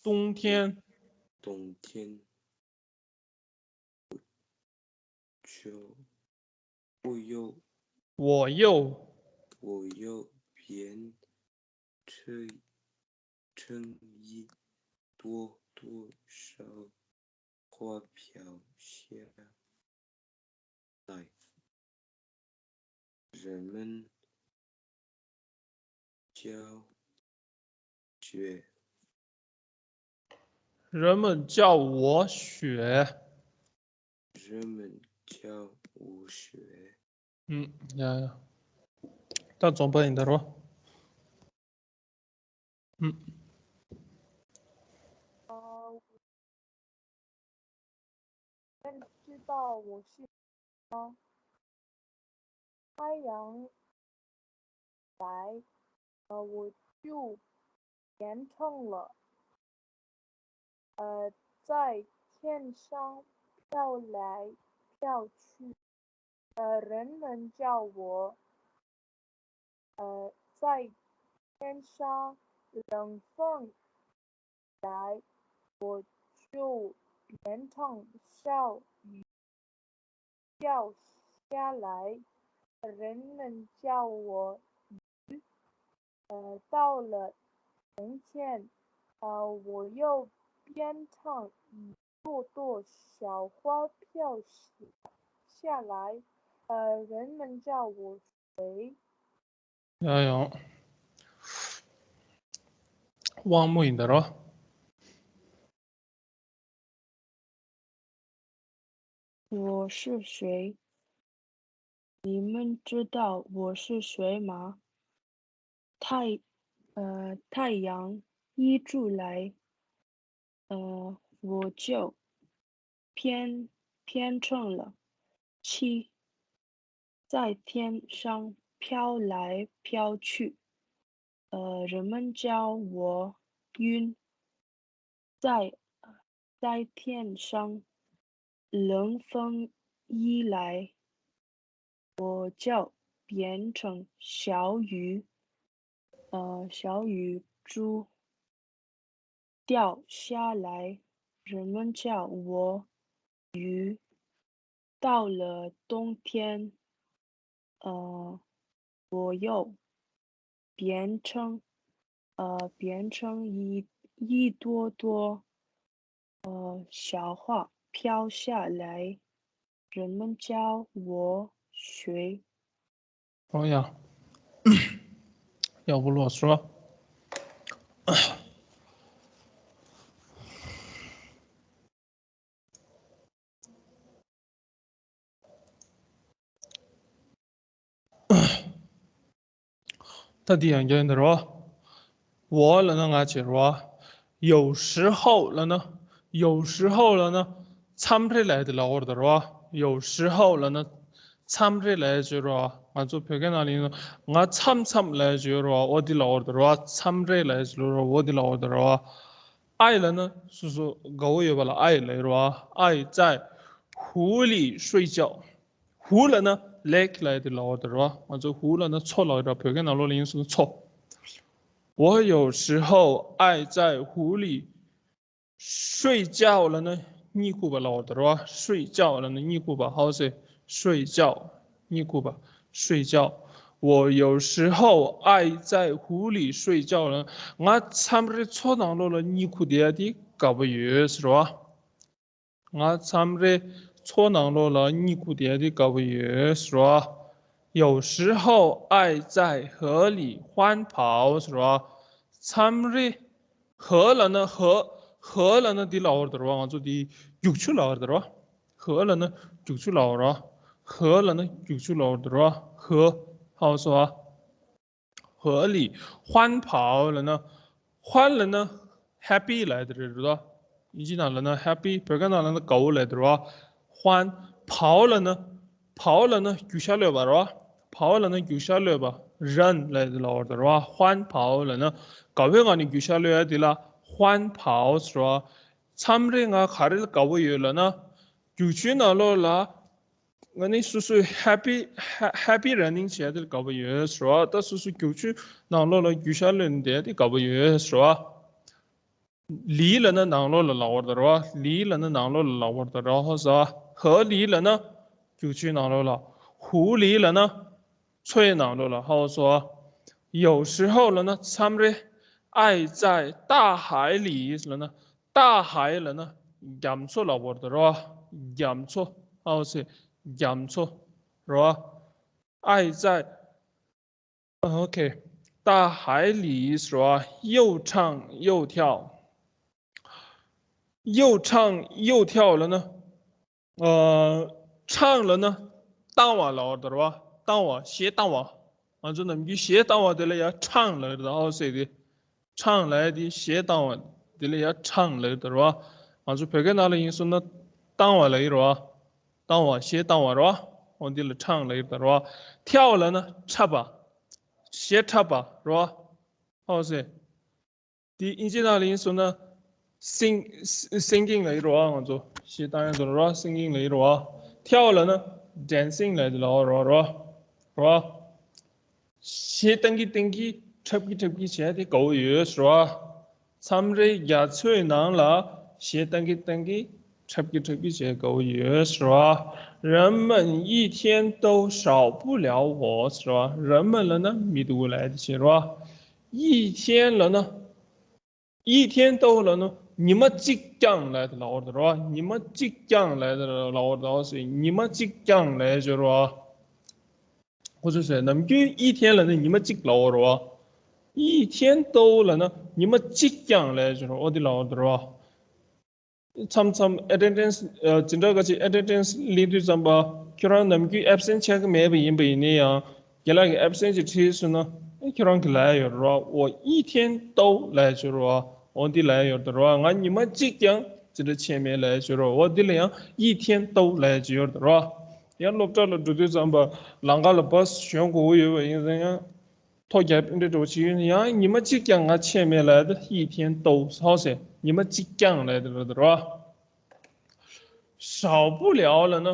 冬天。 冬天。 就，我又，我又，我又变成，成一朵朵小花飘下来。 人们叫雪。 人们叫我雪。 人们叫我雪。 ཨུམ། ཡ་ཡ། ད་རྫོང་པ་ཡིན་ད་རོ། ཨུམ། 呃，你们知道我是谁吗？太阳来，呃，我就变成了，呃，在天上飘来飘去。 呃，人们叫我，呃，在天上冷风来，我就变成小雨掉下来。人们叫我雨，呃，到了冬天，呃，我又变成一 朵朵小花飘下来，呃，人们叫我水。 ཡ་ཡང་དབང་མོ་ཡིན་ད་རོ། 我是谁？你们知道我是谁吗？太，呃，太阳一出来，呃，我就变，变成了七，在天上飘来飘去。呃，人们叫我云，在，在天上，冷风一来，我就变成小雨，呃，小雨珠掉下来，人们叫我雨。到了冬天，呃，我又变成，呃，变成一，一朵朵，呃，小花飘下来，人们叫我雪。 ཡག་པོ་ལོས་རོ། ད་འདི་ཡང་བརྒྱབ་འདི་རོ། 我 ལབ་ན་ང་བྱེད་རོ། 有时候 ལབ་ན། 有时候 ལབ་ན་མཚམས་རེ་ལབ་ཡ་དེ་ལབ་ཡོད་རེད་རོ། 有时候 ལབ་ན་མཚམས་རེ་ལབ་ཡ་བྱེད་རོ། ང་ཚོ་བོད་སྐད་ནང་ལ་ཡིན་ན་ང་མཚམས་མཚམས་ལབ་ཡ་བྱེད་རོ། འོ་དེ་ལབ་ཡོད་རེད་རོ། མཚམས་རེ་ལབ་ཡ་བྱེད་རོ། འོ་དེ་ལབ་ཡོད་རེད་རོ། 哎 ལབ་ན་སོ་སོ་དགའ་བོ་ཡོད་པ་ལ་爱 ལབ་ཡོད་རོ། 爱在湖里睡觉། 湖 ལབ་ན་lake ལབ་ཡ་དེ་ལབ་ཡོད་རེད་རོ། ང་ཚོ་湖 ལབ་ན་མཚོ་ལབ་ཡོད་རོ། བོད་སྐད་ནང་ལོགས་ལ་ཡིན་སོང་ན་མཚོ། 我有时候爱在湖里睡觉 ལབ་ན་གཉིད་ཁུག་པ་ལབ་ཡོད་རེད་རོ། 睡觉 ལབ་ན་གཉིད་ཁུག་པ། How to say 睡觉། གཉིད་ཁུག་པ། 睡觉། 我有时候爱在湖里睡觉 ལབ་ན་ང་མཚམས་རེ་མཚོ་ནང་ལོགས་ལ་གཉིད་ཁུག་བསྡད་ཡ་དེ་དགའ་པོ་ཡོད་ཟེར་བ། ང་མཚམས་རེ་མཚོ་ནང་ལོགས་ལ་གཉིད་ཁུག་བསྡད་ཡ་དེ་དགའ་པོ་ཡོད་ཟེར་བ། 有时候爱在河里欢跑 ཟེར་བ། མཚམས་རེ། 河 ལབ་ན་河། 河 ལབ་ན་འདི་ལབ་ཡོད་རེད་རོ། ང་ཚོ་འདི་རྒྱུག་ཆུ་ལབ་ཡོད་རེད་རོ། 河 ལབ་ན་རྒྱུག་ཆུ་ལབ་ཡོད་རོ། 河 ལབ་ན་རྒྱུག་ཆུ་ལབ་ཡོད་རེད་རོ། 河 ཧའོ་སོ་ཨ། 河里欢跑 ལབ་ན། 欢 ལབ་ན་happy ལབ་ཡ་དེ་རེད་རོ། དབྱིན་ཇི་ནང་ལབ་ན་happy། བོད་སྐད་ནང་ལབ་ན་དགའ་བོ་ལབ་ཡ་དེ་རོ། 欢། 跑 ལབ་ན། 跑 ལབ་ན་རྒྱུག་ཤར་གློད་པ་རོ། 跑 ལབ་ན་རྒྱུག་ཤར་གློད་པ། run ལབ་ཡ་དེ་ལབ་ཡོད་རེད་རོ། 欢跑 ལབ་ན་དགའ་བོའི་ངང་ནས་རྒྱུག་ཤར་གློད་ཡ་དེ་ལ་欢跑 ཟེར་རོ། མཚམས་རེ་ང་ག་རེ་ལ་དགའ་བོ་ཡོད་ལབ་ན། རྒྱུག་ཆུའི་ནང་ལོགས་ལ། ང་ནི་སོ་སོའི་happy happy running བྱས་ཏེ་དགའ་པོ་ཡོད་ཟེར་བ། ད་སོ་སོ་རྒྱུག་ཆུ་ནང་ལོགས་ལ་རྒྱུག་ཤར་གློད་ནས་བསྡད་དེ་དགའ་པོ་ཡོད་ཟེར་བ། 里 ལབ་ན་ནང་ལོགས་ལ་ལབ་པ་རེད་རོ། 里 ལབ་ན་ནང་ལོགས་ལ་ལབ་པ་རེད་རོ། ཧོ་ས། 河里 ལབ་ན་རྒྱུག་ཆུའི་ནང་ལོགས་ལ། 湖里 ལབ་ན་མཚོའི་ནང་ལོགས་ལ། ཧོ་སོ། 有时候 ལབ་ན་མཚམས་རེ། 爱在大海里 ལབ་ན། 大海 ལབ་ན་རྒྱ་མཚོ་ལབ་པ་རེད་རོ། རྒྱ་མཚོ། ཧའོ་སེ། རྒྱ་མཚོ་རོ། 爱在 OK。 大海里 ཟེར་བ། 又唱又跳། 又唱又跳 ལབ་ན། ཨ། 唱 ལབ་ན་བཏང་བ་ལབ་པ་རེད་རོ། བཏང་བ། གཞས་བཏང་བ། ང་ཚོ་ནམ་རྒྱུན་གཞས་བཏང་བ་དེ་ལ་ཡ་唱 ལབ་ཡོད་རེད། ཨའོ་སེ་དེ། 唱 ལབ་ཡ་དེ་གཞས་བཏང་བ་དེ་ལ་ཡ་唱 ལབ་ཡོད་རེད་རོ། ང་ཚོ་བོད་སྐད་ནང་ལ་ཡིན་སོང་ན་བཏང་བ་ལབ་ཡོད་རེད་རོ། བཏང་བ། གཞས་བཏང་བ་རོ། འོ་འདི་ལ་唱 ལབ་ཡོད་རེད་རོ། 跳 ལབ་ན་འཁྲབ་པ། གཞས་འཁྲབ་པ་རོ། ཨའོ་སེ། དེ་དབྱིན་ཇི་ནང་ལ་ཡིན་སོང་ན། sing singing ལབ་ཡོད་རེད་བ། ང་ཚོ་གཞས་བཏང་ཡ་དེ་རོ། singing ལབ་ཡོད་རེད་བ། 跳 ལབ་ན་dancing ལབ་ཡོད་རེད་བ། རོ་རོ། གཞས་བཏང་གི་བཏང་གི་འཁྲབ་ཀྱི་འཁྲབ་ཀྱི་བྱས་ཏེ་དགའ་བོ་ཡོད་རེད་བ། མཚམས་རེ་རྒྱ་མཚོའི་ནང་ལ་གཞས་བཏང་གི་བཏང་གི་འཁྲབ་ཀྱི་འཁྲབ་ཀྱི་བྱས་དགའ་བོ་ཡོད་རེད་བ། 人们一天都少不了我 ཟེར་བ། 人们 ལབ་ན་མི་འདུག་ལབ་ཡ་དེ་བྱས་རེད་བ། 一天 ལབ་ན། 一天都 ལབ་ན་ཉི་མ་གཅིག་རྐྱང་ལབ་ཡ་དེ་ལབ་ཡོད་རེད་བ། ཉི་མ་གཅིག་རྐྱང་ལབ་ཡ་དེ་ལབ་ཡོད་རེད་བ། ཉི་མ་གཅིག་རྐྱང་ལབ་ཡ་ཅིག་ཡོད་རེད་བ། ཁོ་ཚོས་ཟེར། ནམ་རྒྱུན་一天 ལབ་ན་ཉི་མ་གཅིག་ལབ་ཡོད་རེད་བ། 一天都 ལབ་ན་ཉི་མ་གཅིག་རྐྱང་ལབ་ཡ་ཅིག་ཡོད་རེད་བ། འོ་དེ་ལབ་ཡོད་རེད་བ། མཚམས་མཚམས་attendance ཨ། འཛིན་གྲྭ་ཁ་ཅིག་attendance སླེབས་དུས་ཙམ་པ། ཁྱོད་རང་ནམ་རྒྱུན་absent ཆགས་ཀྱི་མེད་པ་ཡིན་པ་ཡིན་ན་ཡང་། རྒན་ལགས་ཀྱིས་absent ཅིག་བྲིས་སོང་ན་ཨེ་ཁྱོད་རང་གིས་ལབ་ཡ་ཡོད་རེད་བ། 我一天都 ལབ་ཡ་ཅིག་ཡོད་རེད་བ། འོ་འདི་ལབ་ཡ་ཡོད་རེད་བ། ང་ཉི་མ་གཅིག་ཀྱང་འཛིན་གྲྭ་ཕྱིན་མེད་ལབ་ཡ་ཅིག་ཡོད་རེད་བ། འོ་འདི་ལ་ཡང་一天都 ལབ་ཡ་ཅིག་ཡོད་རེད་བ། ཡང་སློབ་གྲྭ་ལ་འགྲོ་དུས་ཙམ་པ་ལམ་ཁ་ལ་bus ཞོན་དགོས་ཀྱི་ཡོད་པ་ཡིན་ཙང་ཡང་། ཐོ་རྒྱབ་འདྲ་འགྲོ་བྱེད་ཡོད་ན་ཡང་ཉི་མ་གཅིག་ཀྱང་ང་ཆད་མེད་ལབ་ཡ་དེ་ཡི་ཐེན་ཏོ་ཧའོ་སེ་ཉི་མ་གཅིག་ཀྱང་ལབ་ཡ་དེ་རེད་རོ། 少不了 ལབ་ན།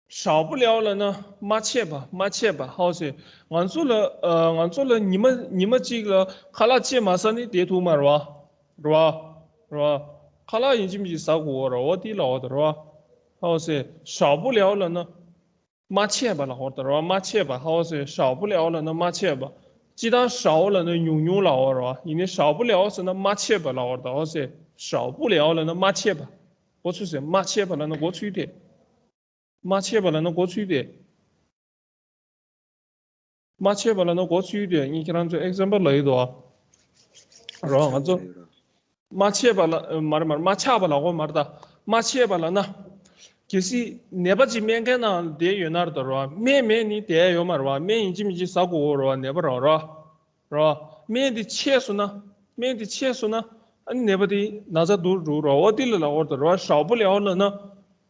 少不了 ལབ་ན་མ་ཆད་པ་མ་ཆད་པ་ཧའོ་སེ། ང་ཚོ་ལ་ཨ་ང་ཚོ་ལ་ཉི་མ་ཉི་མ་གཅིག་ལ་ཁ་ལག་ཕྱེ་མ་ཟ་ནི་བསྡད་ཐུབ་མ་རེད་བ། རེད་བ། རེད་བ། ཁ་ལག་ཡིན་གཅིག་མིན་གཅིག་ཟ་དགོས་རེད་བ། འོ་དེ་ལབ་པ་དེ་རེད་བ། ཧའོ་སེ། 少不了 ལབ་ན། མ་ཆད་པ་ལབ་ཀྱི་ཡོད་རེད་བ། མ་ཆད་པ་ཧའོ་སེ། 少不了 ལབ་ན་མ་ཆད་པ། སྤྱིར་བཏང་少 ལབ་ན་ཉུང་ཉུང་ལབ་ཀྱི་ཡོད་རེད་བ། ཡིན་ནའི་少不了 ཟེར་ན་མ་ཆད་པ་ལབ་ཀྱི་ཡོད་རེད་ད། ཧའོ་སེ། 少不了 ལབ་ན་མ་ཆད་པ། མགོ་ཚོས་ཟེར། མ་ཆད་པ་ལབ་ན་མགོ་ཚོས་ཏེ། མ་ཆད་པ་ལབ་ན་མགོ་ཚོས་ཏེ། མ་ཆད་པ་ལབ་ན་མགོ་ཚོས་ཏེ། ངས་ཁྱེད་རང་ཚོ་ཨེག་ཛམ་པལ་ལབ་ཡོད་དོ། རོ། ང་ཚོ་མ་ཆད་པ་ལ་མ་རེད་མ་རེད། མ་ཆག་པ་ལབ་ཀྱི་ཡོད་མ་རེད་ད། མ་ཆད་པ་ལབ་ན། གལ་སྲིད་ནད་པ་ཅིག་སྨན་ཁང་ནང་བསྡད་ཡོད་ན་རེད་ད་རོ། སྨན་མེད་ནི་བསྡད་ཡོད་མ་རེད་བ། སྨན་ཡིན་གཅིག་མིན་གཅིག་ཟ་དགོས་ཀྱི་ཡོད་རེད་བ། ནད་པ་རེད་བ། རོ། སྨན་དེ་ཆད་སོང་ན། སྨན་དེ་ཆད་སོང་ན། ཨ་ནི་ནད་པ་དེ་ན་ཚ་སྡུག་རུ་འགྲོ་རོ། འོ་དེ་ལ་ལབ་ཀྱི་ཡོད་རེད་ད་རོ། 少不了 ལབ་ན།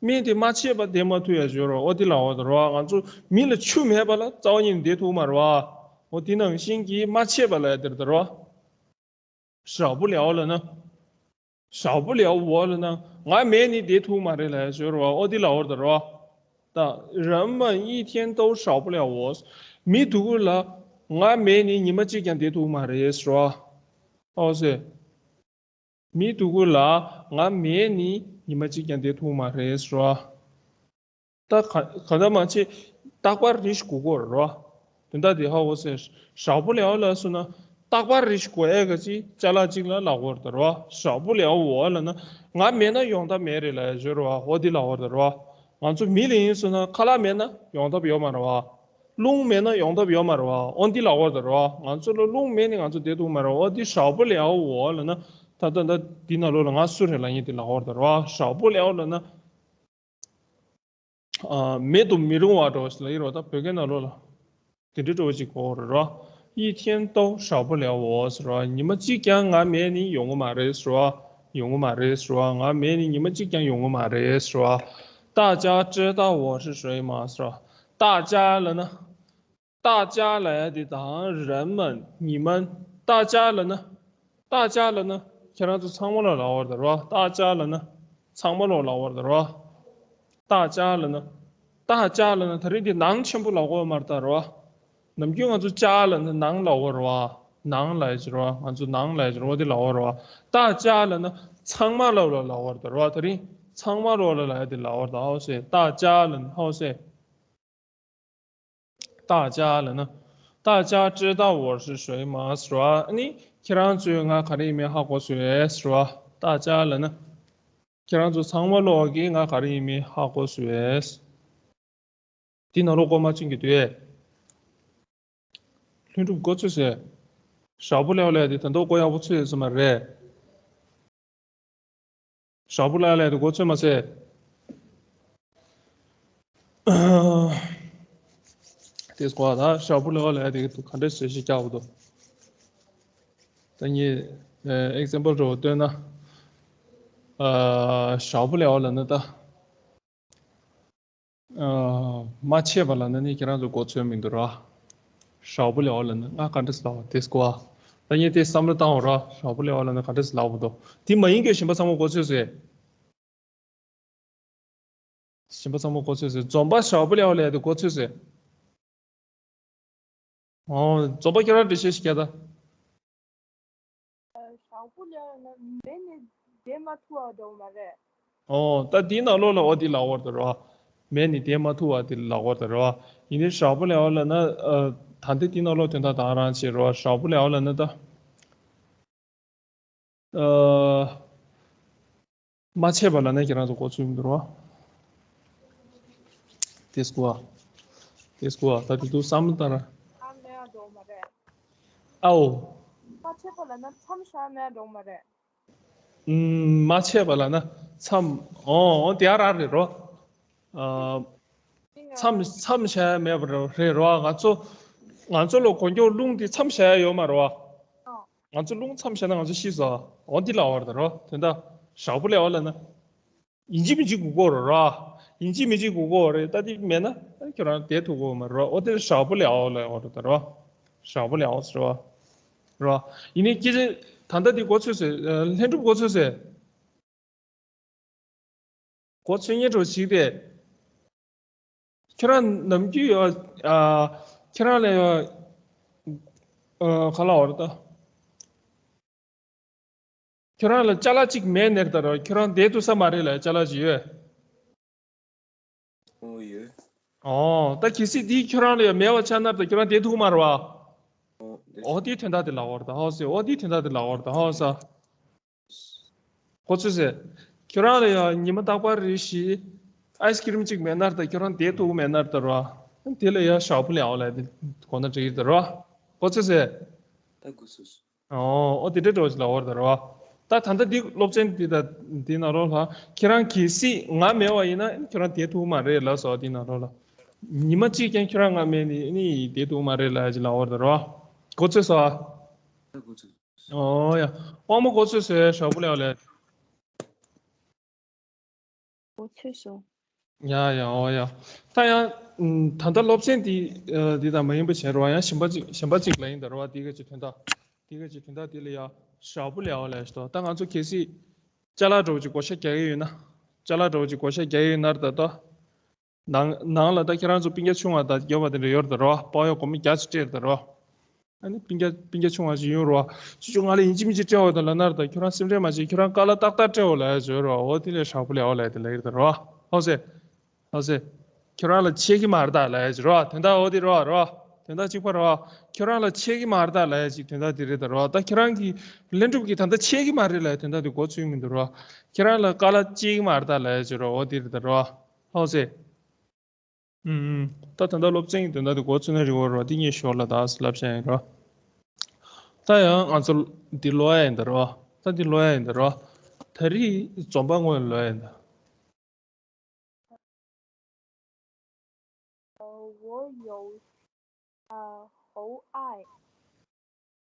སྨན་དེ་མ་ཆད་པ་བསྡད་མ་ཐུབ་ཡ་ཅིག་ཡོད་རེད་བ། འོ་དེ་ལབ་ཀྱི་ཡོད་རེད་ད་རོ། ང་ཚོ་མི་ལ་ཆུ་མེད་པ་ལ་རྩ་བ་ཉིད་ནས་བསྡད་ཐུབ་མ་རེད་བ། འོ་དེ་ནང་བཞིན་གྱི་མ་ཆད་པ་ལབ་ཡ་དེ་རེད་ད་རོ། 少不了 ལབ་ན། 少不了我 ལབ་ན་ང་མེད་ནི་བསྡད་ཐུབ་མ་རེད་ལབ་ཡ་ཅིག་ཡོད་རེད་བ། འོ་དེ་ལབ་ཀྱི་ཡོད་རེད་ད་རོ། ད་人们一天都少不了我། མི་སྡུག་གུ་ལ་ང་མེད་ནི་ཉི་མ་གཅིག་ཀྱང་བསྡད་ཐུབ་མ་རེད་ཟེར་བ། ཨོ་སེ། མི་སྡུག་གུ་ལ་ང་མེད་ནི་ཉི་མ་གཅིག་ཀྱང་བསྡད་ཐུབ་མ་རེད་ཟེར་བ། ད་ག་ག་ད་མ་ཆེ་རྟག་པར་རེ་ཞིག་དགོས་ཀྱི་ཡོད་རེད་བ། དོན་དག་དེ་ཧ་གོ་སོང་། 少不了 ལབ་སོང་ན་རྟག་པར་རེ་ཞིག་དགོས་ཡ་ག་ཅིག་ཅ་ལག་ཅིག་ལ་ལབ་ཀྱི་ཡོད་རེད་ད་རོ། 少不了我 ལབ་ན་ང་མེད་ན་ཡོང་ཐབས་མེད་རེད་ལབ་ཡ་ཅིག་ཡོད་རེད་བ། འོ་དེ་ལབ་ཀྱི་ཡོད་རེད་ད་རོ། ང་ཚོ་མི་ལ་ཡིན་སོང་ན་ཁ་ལག་མེད་ན་ཡོང་ཐབས་ཡོད་མ་རེད་བ། རླུང་མེད་ན་ཡོང་ཐབས་ཡོད་མ་རེད་བ། འོ་འདི་ལབ་ཀྱི་ཡོད་རེད་ད་རོ། ང་ཚོ་ལ་རླུང་མེད་ནི་ང་ཚོ་བསྡད་ཐུབ་མ་རེད། འོ་འདི 少不了我 ལབ་ན། ད་ད་ད་འདི་ནང་ལོགས་ལ་ང་སུ་རེད་ལབ་མཁན་དེ་ལབ་ཀྱི་ཡོད་རེད་ད་རོ། 少不了 ལབ་ན། ཨ། མེད་དུ་མི་རུང་བ་འདྲ་བོ་ཞིག་ལབ་ཀྱི་ཡོད་རེད་ད། བོད་སྐད་ནང་ལོགས་ལ། དེ་འདྲའི་འདྲ་བོ་ཅིག་གོ་རེད་རོ། 一天都少不了我 ཟེར་རོ། ཉི་མ་གཅིག་ཀྱང་ང་མེད་ནི་ཡོང་གི་མ་རེད་ཟེར་རོ། ཡོང་གི་མ་རེད་ཟེར་རོ། ང་མེད་ནི་ཉི་མ་གཅིག་ཀྱང་ཡོང་གི་མ་རེད་ཟེར་རོ། 大家知道我是谁吗 ཟེར་རོ། 大家 ལབ་ན། 大家 ལབ་ཡ་དེ་དང་人们 ཉི་མ། 大家 ལབ་ན། 大家 ལབ་ན་ཁྱེད་རང་ཚོ་ཚང་མ་ལ་ལབ་ཀྱི་ཡོད་རེད་ད་རོ། 大家 ལབ་ན་ཚང་མ་ལ་ལབ་ཀྱི་ཡོད་རེད་ད་རོ། 大家 ལབ་ན། 大家 ལབ་ན་ད་རེས་འདི་ནང་ཆེན་པོ་ལབ་ཀྱི་ཡོད་མ་རེད་ད་རོ། ནམ་རྒྱུན་ང་ཚོ་家 ལབ་ན་ནང་ལབ་ཀྱི་ཡོད་རེད་བ། ནང་ལབ་ཡ་ཅིག་རོ། ང་ཚོ་ནང་ལབ་ཡ་ཅིག་རོ། འོ་དེ་ལབ་ཀྱི་ཡོད་རེད་བ། 大家 ལབ་ན་ཚང་མ་ལ་ལ་ལབ་ཀྱི་ཡོད་རེད་ད་རོ། ད་རེས་ཚང་མ་ལ་ལ་ལབ་ཡ་དེ་ལབ་ཀྱི་ཡོད་རེད་ད། ཧའོ་སེ། 大家 ལབ་ན་ཧའོ་སེ། 大家 ལབ་ན། 大家知道我是谁吗 ཟེར་བ། ཨ་ནི་ཁྱེད་རང་ཚོས་ང་ག་རེ་ཡིན་མིན་ཧ་གོ་སོང་ངས་ཟེར་བ། 大家 ལབ་ན། ཁྱེད་རང་ཚོ་ཚང་མ་ལོག་གིས་ང་ག་རེ་ཡིན་མིན་ཧ་གོ་སོང་ངས། འདི་ནང་ལོགས་གོ་མ་ཆོད་ཀྱི་འདུག་ཨེ། ལྷུན་གྲུབ་གོ་ཚོད་ཟེར། 少不了 ལབ་ཡ་དེ་ད་དུང་གོ་ཡག་པོ་ཚོད་ཡོད་ས་མ་རེད། 少不了 ལབ་ཡ་དེ་གོ་ཚོད་མ་ཟེར། དེ་སྐོར་ད་少不了 ལབ་ཡ་དེ་ག་འདྲ་བྱས་ཤིག་རྒྱག་དགོས་འདུག་ད་ངས་ཨེག་ཛམ་པལ་འདྲ་བོ་བཏོན་ན། 少不了 ལབ་ན་ད། เอ่อ། མ་ཆད་པ་ལབ་ན་ནི་ཁྱེད་རང་ཚོ་གོ་ཚོད་མི་འདུག་ར། 少不了 ལབ་ན་ང་ག་འདྲས་ལབ་པ་དེ་སྐོར། ད་ངས་དེ་བསམ་བློ་བཏང་བ་ར། 少不了 ལབ་ན་ག་འདྲས་ལབ་པ་འདུག་དེ་མ་ཡིན་གྱི་གཞན་པ་ཚང་མ་གོ་ཚོད་ཟེར། གཞན་པ་ཚང་མ་གོ་ཚོད་ཟེར། འཛོམས་པ 少不了 ལབ་ཡ་དེ་གོ་ཚོད་ཟེར། ཨོ། འཛོམས་པ་ཁྱེད་རང་འགྲེལ་བཤད་ཞིག་རྒྱག་ད། 少不了 ལབ་ན་མེད་ནི་བསྡད་མ་ཐུབ་པ་འདྲ་བོ་མ་རེད། ཨོ། ད་དེའི་ནང་ལོགས་ལ་འོ་དེ་ལབ་ཀྱི་ཡོད་རེད་རོ། མེད་ནི་བསྡད་མ་ཐུབ་པ་དེ་ལབ་ཀྱི་ཡོད་རེད་རོ། ཡིན་ནའི་少不了 ལབ་ན། ཨ། ད་ལྟའི་དེའི་ནང་ལོགས་དོན་དག་ད་ག་རང་བྱེད་རོ། 少不了 ལབ་ན་ད། ཨ། མ་ཆད་པ་ལབ་ན་ཁྱེད་རང་ཚོ་གོ་ཚོད་མི་འདུག་རོ། དེ་སྐོར། དེ་སྐོར་ད་དེ་དུས་བསམ་བློ་བཏང་ར། ཨ། མེད་འགྲོ་མ་རེད། ཨའོ། མ་ཆད་པ་ལབ་ན་མཚམས་བཞག་མེད་འགྲོ་མ་རེད། ཨུམ། མ་ཆད་པ་ལབ་ན་མཚམས། ཨོ། ཨོ། དེ་ཡང་རང་རེད་རོ། ཨ། མཚམས་མཚམས་བཞག་ཡ་མེད་པ་རེད་རོ། ང་ཚོ་ང་ཚོ་ལ་གོ་མགྱོགས་རླུང་དེ་མཚམས་བཞག་ཡ་ཡོད་མ་རེད་བ། ཨ། ང་ཚོ་རླུང་མཚམས་བཞག་ན་ང་ཚོ་ཤི་སོང་། འོ་འདི་ལབ་ཀྱི་ཡོད་རེད་རོ། དོན་དག 少不了 ལབ་ན། ཡིན་གཅིག་མིན་གཅིག་དགོས་ཀྱི་ཡོད་རེད་ར། ཡིན་གཅིག་མིན་གཅིག་དགོས་ཀྱི་ཡོད་རེད། ད་དེ་མེད་ན་ཁྱོད་རང་བསྡད་ཐུབ་ཀྱི་ཡོད་མ་རེད་རོ། འོ་དེ་少不了 ལབ་ཀྱི་ཡོད་རེད་ད་རོ། ཞའོ་པུ་ལའོ་ཟེར་བ། རེད་བ། ཡིན་ནའི་སྐད་ཆ་ད་ལྟ་འདི་མགོ་ཚོས་ཟེར། ལྷན་གྲུབ་མགོ་ཚོས་ཟེར། མགོ་ཚོས་ཉན་འགྲོ་ཞིག་རེད། ཁྱོད་རང་ནམ་རྒྱུན་ཡོད། ཨ། ཁྱོད་རང་ལ་ཡོད། ཨ། ག་ལ་བར་ད། ཁྱོད་རང་ལ་ཅ་ལག་ཅིག་མེད་ནས་ད་ར་ཁྱོད་རང་བསྡད་ཐུབ་ས་མ་རེད་ལ། ཅ་ལག་ཅིག་ཡོད། ཨོ་ཡོད། ཨོ་ད་གལ་སྲིད་འདི་ཁྱོད་རང་ལ་ཡང་མེད་པ་ཆགས་ན་ད་ཁྱོད་རང་བསྡད་ཐུབ་མ་རེད་བ། ཨོ་དེ། ཨོ་དེའི་དོན་དག་དེ་ལབ་པ་རེད་ད། ཧོ་ཟེར། ཨོ་དེའི་དོན་དག་དེ་ལབ་པ་རེད་ད། ཧོ་ས། ཁོ་ཚོས་ཟེར། ཁྱོད་རང་ལ་ཡང་ཉི་མ་རྟག་པར་རེ་བཞིན་ཨའི་སི་ཀི་རིམ་གཅིག་མེད་ན་ད་ཁྱོད་རང་བསྡད་ཐུབ་མེད་ན་ད་ར། དེ་ལ་ཡང་ཞའོ་པུ་ལའོ་ལབ་དེ་གོ་ན་འགྲིག་གི་རེད་ད་ར། ཁོ་ཚོས་ཟེར། ད་མགོ་ཚོས། ཨོ། ཨོ་དེ་འདྲ་འགྲོ་ཅིག་ལབ་པ་རེད་ད་ར་བ། ད་ད་ལྟ་འདི་སློབ་ཚན་འདི་ད་འདི་ནང་ལོགས་ལ་ཁྱེད་རང་གལ་སྲིད་ང་མེད་པ་ཡིན་ན་ཁྱོད་རང་བསྡད་ཐུབ་མ་རེད་ལབ་སོང་། འདི་ནང་ལོགས་ལ་ཉི་མ་གཅིག་ཀྱང་ཁྱོད་རང་ང་མེད་ནི་ནི་བསྡད་ཐུབ་མ་རེད་ལབ་ཅིག་ལབ་པ་རེད་ད་ར་བ། མགོ་ཚོས་སོང་ཨ། ད་མགོ་ཚོས། ཨོ་ཡ། དབང་མོ་མགོ་ཚོས་སོང་ཡ། ཞའོ་པུ་ལའོ་ལབ། མགོ་ཚོས་སོང་། ཡ་ཡ། ཨོ་ཡ། ད་ཡང་ད་ལྟ་སློབ་ཚན་འདི་འདི་དང་མ་ཡིན་པ་བྱས་ར་བ། ཡང་གཞན་པ་ཅིག་གཞན་པ་ཅིག་ལ་ཡིན་ད་ར་བ། འདི་ག་ཅིག་དོན་དག་འདི་ག་ཅིག་དོན་དག་འདི་ལ་ཡ་ཞའོ་པུ་ལའོ་ལབ་ཤི་ཏོ། ད་ང་ཚོ་གལ་སྲིད་ཅ་ལག་འདྲ་བོ་ཅིག་བགོ་བཤའ་རྒྱག་གི་ཡོད་ན། ཅ་ལག་འདྲ་བོ་ཅིག་བགོ་བཤའ་རྒྱག་གི་ཡོད་ན་ད་ལྟ། ནང་ནང་ལ་ད་ཁྱེད་རང་ཚོ་སྤུན་ཀྱག་ཆུང་བ་དང་རྒྱབ་པ་དེ་འདྲ་ཡོད་རེད་ད་ར་བ། པགས་ཡོག་སྒོར་མོ་བརྒྱ་ཅིག་སྤྲད་རེད་ད་ར་བ། ཨ་ནི་སྤུན་ཀྱག་སྤུན་ཀྱག་ཆུང་བ་ཞིག་ཡོང་ར་བ། ཅི་ཅུ་ང་ལ་ཡིན་གཅིག་མིན་གཅིག་སྤྲད་འོ་ད་ལབ་ན་ར་ད་ཁྱོད་རང་སེམས་ཁྲལ་མ་བྱེད། ཁྱོད་རང་དཀའ་ལས་ཏག་ཏག་སྤྲད་འོ་ལབ་ཡ་ཅིག་ཡོད་ར་བ། འོ་དེ་ལས་ཞའོ་པུ་ལའོ་ལབ་ཡ་དེ་ལབ་ཡོད་ད་ར་བ། ཧོ་སེ། ཧོ་སེ། ཁྱོད་རང་ལ་ཆད་ཀྱི་མ་རེད་ད་ལབ་ཡ་ཅིག་ར་བ། དོན་དག་འོ་དེ་ར་བ་ར་བ། དོན་དག་གཅིག་པ་ར་བ། ཁྱོད་རང་ལ་ཆད་ཀྱི་མ་རེད་ད་ལབ་ཡ་ཅིག་དོན་དག་དེ་རེད་ད་ར་བ། ད་ཁྱོད་རང་གི་ལྷན་གྲུབ་ཀྱིས་ད་ལྟ་ཆད་ཀྱི་མ་རེད་ལབ་ཡ་དོན་དག་དེ་གོ་ཚོད་མི་འདུག་ར་བ། ཁྱོད་རང་ལ་དཀའ་ལས་སྤྲད་ཀྱི་མ་རེད་ད་ལབ་ཡ་ཅིག་ར་བ། འོ་དེ་རེད་ད་ར་བ། ཧོ་སེ། ཨུམ་ཨུམ། ད་ད་ལྟ་སློབ་ཚན་གྱི་དོན་དག་དེ་མགོ་ཚོས་ན་རི་བོ་རོ་དེ་ངས་ཞོར་ལ་ད་ལབ་བྱས་ཡིན་རོ། ད་ཡང་ང་ཚོ་འདི་ཀློག་ཡ་ཡིན་ད་རོ། ད་འདི་ཀློག་ཡ་ཡིན་ད་རོ། ད་རེས་འཛོམས་པ་དངོས་ཀློག་ཡ་ཡིན་ད། 呃，我有呃猴爱，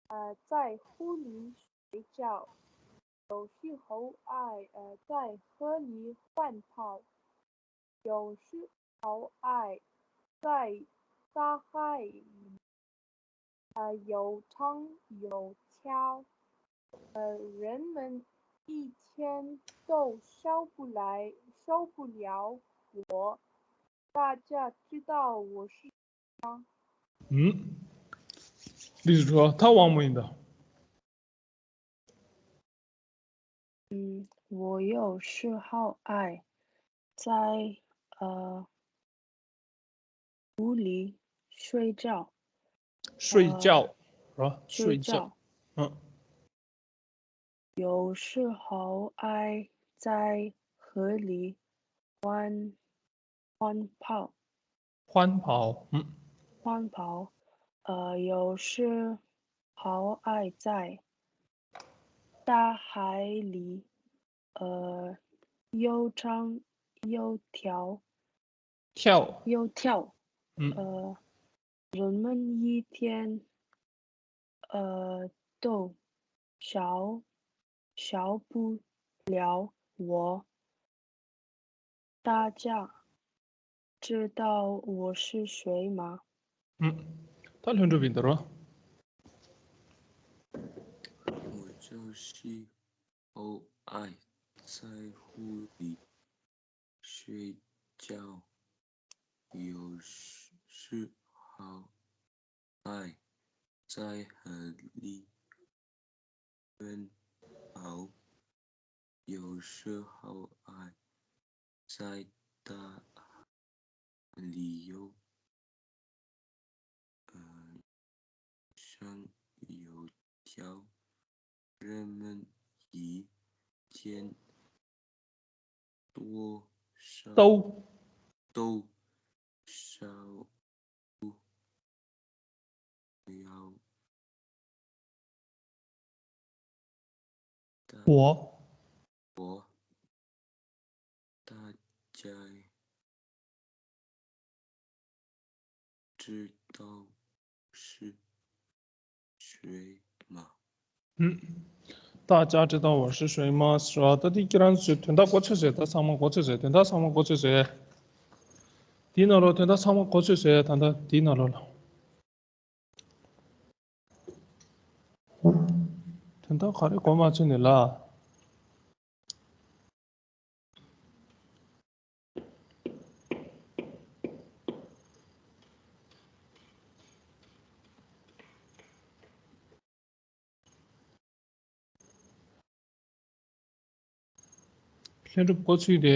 呃，在湖里睡觉，有时候爱呃在河里换跑，有时候爱在大海里，呃，又唱又跳，呃，人们一点都受不来，受不了我。大家知道我是谁吗？ ཨུམ། འདི་ཞུ་ད་དབང་མོ་ཡིན་ད། 嗯，我有时候爱在呃湖里睡觉，睡觉，是吧？睡觉。觉，有时候爱在河里换换跑，换跑，嗯，换跑，呃，有时候爱在大海里，呃，又唱又跳，跳，又跳，嗯，呃，人们一天，呃，都少少不了我。大家知道我是谁吗？嗯，ད་ལྷུན་གྲུབ་ཡིན་ད་རོ། 我就是好爱在湖里睡觉，有时候爱在河里奔跑，有时候爱在大海里游，呃，上游跳。人们一天多少都都少不了我我，大家知道是谁吗？嗯，大家知道我是谁吗？是吧？ད་དེ་ཁྱེད་རང་ཚོས་དོན་དག་གོ་ཚོད་བཟོས། ད་ཚང་མ་གོ་ཚོད་བཟོས། དོན་དག་ཚང་མ་གོ་ཚོད་བཟོས། དེའི་ནང་ལོགས་དོན་དག་ཚང་མ་གོ་ཚོད་བཟོས། ད་ད་དེའི་ནང་ལོགས་ལ། དོན་དག་ག་རེ་གོ་མ་ཆོད་ནས་ལ། ལྷུན་གྲུབ་འགོ་ཚུགས་ཏེ།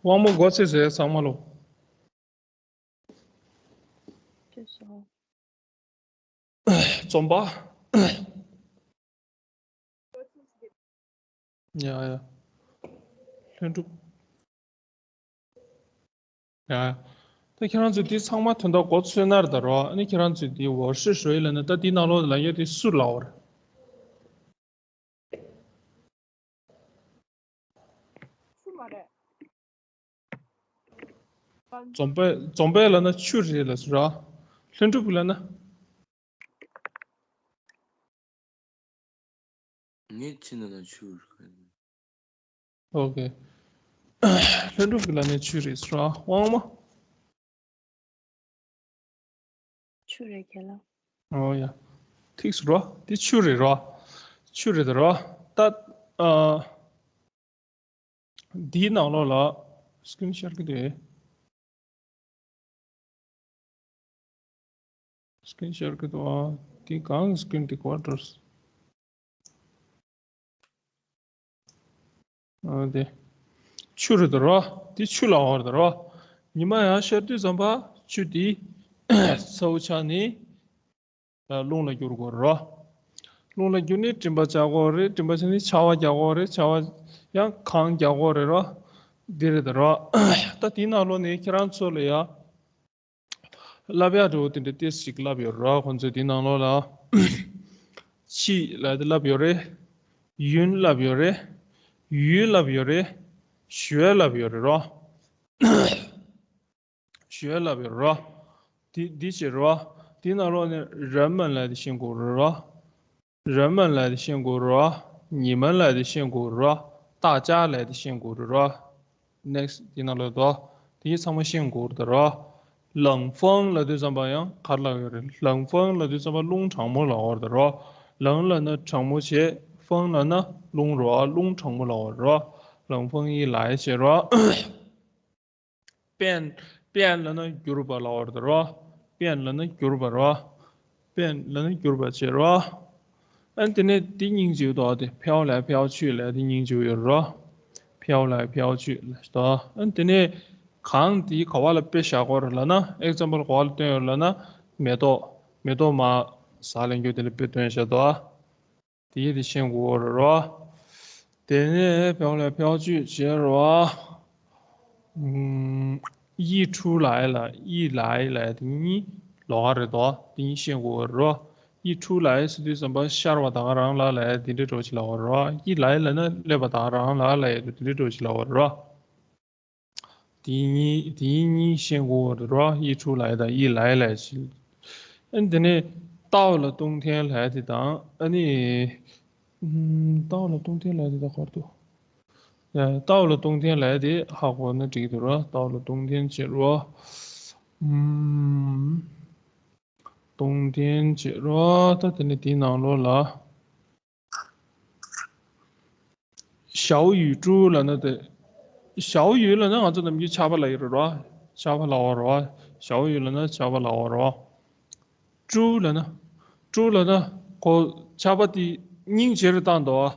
དབང་མོ་འགོ་ཚུགས་ཟེར་ཚང་མ་ལོ། ཅི་སོང་། འཛོམས་པ། ཡ་ཡ། ལྷུན་གྲུབ། ཡ། ད་ཁྱེད་རང་ཚོས་འདི་ཚང་མ་དོན་དག་གོ་ཚོད་ན་རེད་ད་རོ། ཨ་ནི་ཁྱེད་རང་ཚོས་འདི་འོར་ཧྲི་ཧྲོ་ཡི་ལ་ནི་ད་འདི་ནང་ལོགས་ལ་ཡོད་དེ་སུ་ལའོ་རེད། སུ་མ་རེད། འཛོམས་པའི་འཛོམས་པའི་ལ་ན་ཆུ་རེད་ལ་སུ་ར། ལྷུན་གྲུབ་ལ་ན། ངས་ཕྱི་ནང་ལ་ཆུ་རེད། ཨོ་ཀེ། ལྷུན་གྲུབ་ཀྱི་ལ་ནས་ཆུ་རེད་ཟེར་བ་དབང་མོ། ཆུ་རེད་ཁྱེད་ལ། ཨོ་ཡ། ཐིག་ཟེར་བ་འདི་ཆུ་རེད་རོ། ཆུ་རེད་དེ་རོ། ད། ཨ། འདིའི་ནང་ལོགས་ལ་སི་ཀི་རིན་ཤར་གི་འདུག་སི་ཀི་རིན་ཤར་གི་འདུག་ཨ་འདི་གང་གི་སི་ཀི་རིན་འདི་ཀོ་ཊར། ཨ་འདི། ཆུ་རེད་དེ་རོ། འདི་ཆུ་ལ་འོར་དེ་རོ། ཉི་མ་ཡང་ཤར་དུས་ཙམ་པ་ཆུ་འདི་ཚ་བོ་ཆགས་ནས། རླུང་ལ་འགྱུར་དགོས་རེད་རོ། རླུང་ལ་འགྱུར་ནས་སྤྲིན་པ་ཆགས་དགོས་རེད། སྤྲིན་པ་ཆགས་ནས་ཆར་པ་རྒྱག་དགོས་རེད། ཆར་པ་ཡང་གངས་རྒྱག་དགོས་རེད་རོ། འདི་རེད་ད་རོ། ད་དེའི་ནང་ལོགས་ནས་ཁྱེད་རང་ཚོ་ལ་ཡ། བསླབ་ཡག་འདྲ་བོ་དེ་འདྲ་ཏོག་ཙམ་ཞིག་བསླབ་ཡོད་རོ། ཁོང་ཚོས་དེའི་ནང་ལོགས་ལ། ཕྱིས་ལབ་དེ་བསླབ་ཡོད་རེད། ཡུན་བསླབ་ཡོད་རེད། ཡུལ་བསླབ་ཡོད་རེད། ཞོལ་བསླབ་ཡོད་རེད་རོ། ཞོལ་བསླབ་ཡོད་རོ། འདི་འདི་བྱེད་རོ། འདི་ནང་ལོགས་ནས་རབ་མ་ལབ་དེ་ཤེས་དགོས་རེད་རོ། རབ་མ་ལབ་དེ་ཤེས་དགོས་རེད་རོ། ཉི་མ་ལབ་དེ་ཤེས་དགོས་རེད་རོ། ད་ཅག་ལབ་དེ་ཤེས་དགོས་རེད་རོ། ནེག་སི་འདི་ནང་ལོགས་དོ། དེ་ཚང་མ་ཤེས་དགོས་རེད་རོ། ལང་ཧྥང་ལབ་དུས་ཙམ་པ་ཡང་ག་རེ་ལབ་ཡོད་རེད། ལང་ཧྥང་ལབ་དུས་ཙམ་པ་རླུང་གྲང་མོ་ལབ་ཡོད་རེད་རོ། ལང་ལབ་ན་གྲང་མོ་བྱས། ཧྥང་ལབ་ན་རླུང་རོ། རླུང་གྲང་མོ་ལབ་ཡོད་རེད་རོ། ལང་ཧྥང་ཡི་ལའི་བྱེད་རོ། པེན། པེན་ལབ་ན་གྱུར་པ་ལབ་ཡོད་རེད་རོ། པེན་ལབ་ན་གྱུར་པ་རོ། པེན་ལབ་ན་གྱུར་པ་བྱེད་རོ། ཨ་དེ་ནས་འདི་སྙིང་རྗེ་བོ་དོ། དེ་ཕེའོ་ལའི་ཕེའོ་ཆུས་ལབ་དེ་སྙིང་རྗེ་བོ་ཡོད་རོ། ཕེའོ་ལའི་ཕེའོ་ཆུས་ལབ་དོ། ཨ་དེ་ནས་གངས་དེ་ག་བ་ལ་དཔེ་བཞག་དགོས་རེད་ལབ་ན། ཨེག་ཛམ་པལ་ག་བ་ལ་སྟོན་ཡོད་ལབ་ན། མེ་ཏོག་མེ་ཏོག་མ་ཟ་ལེན་རྒྱུ་དེ་ལ་དཔེ་སྟོན་བཞག་དོ། དེ་ཡི་དེ་ཤེས་དགོས་རེད་རོ། དེ་ནས་ཕེའོ་ལའི་ཕེའོ་ཆུས་བྱེད་རོ། ཡི་ཁྲུ་ལའི་ལ་ཡི་ལའི་ལ་དེ་གཉིས་ལོགས་ཀ་རེད་དོ། དེ་གཉིས་ཤེས་དགོས་རེད་རོ། ཡི་ཁྲུ་ལའི་ཟེར་དུས་ཙམ་པ་ཤར་བ་ད་ག་རང་ལ་ལ་དེ་འདྲའི་འགྲོ་ཅི་ལབ་རོ། ཡི་ལའི་ལ་ན་སླེབས་པ་ད་ག་རང་ལ་ལ་དེ་འདྲའི་འགྲོ་ཅི་ལབ་རོ། དེ་གཉིས་དེ་གཉིས་ཤེས་དགོས་རེད་རོ། ཡི་ཁྲུ་ལའི་དང་ཡི་ལའི་ལ་ཞིག་ཨ་ནི་དེ་ནས་ཏའོ་ལ་ཏུང་ཐེན་ལབ་དེ་དང་། ཨ་ནི། ཨུམ། ཏའོ་ལ་ཏུང་ཐེན་ལབ་དེ་ད་གར་འདུག་ཡ། ཏའོ་ལ་ཏུང་ཐེན་ལབ་དེ་ཧ་གོ་ན་འགྲིག་འདུག་ར། ཏའོ་ལ་ཏུང་ཐེན་བྱེད་རོ། ཨུམ། ཏུང་ཐེན་བྱེད་རོ། ད་དེ་ནས་དེའི་ནང་ལོགས་ལ། ཞའོ་ཡུས་ཀྲུའུ་ལབ་ན་དེ། ཞའོ་ཡུས་ལབ་ན་ང་ཚོ་ནམ་རྒྱུན་ཆར་པ་ལབ་ཡོད་རེད་རོ། ཆར་པ་ལབ་ཡོད་རེད་རོ། ཞའོ་ཡུས་ལབ་ན་ཆར་པ་ལབ་ཡོད་རེད་རོ། ཀྲུའུ་ལབ་ན། ཀྲུའུ་ལབ་ན་ཁོ་ཆར་པ་དེ་སྙིང་རྗེ་རུ་བཏང་འདུག་ཨ།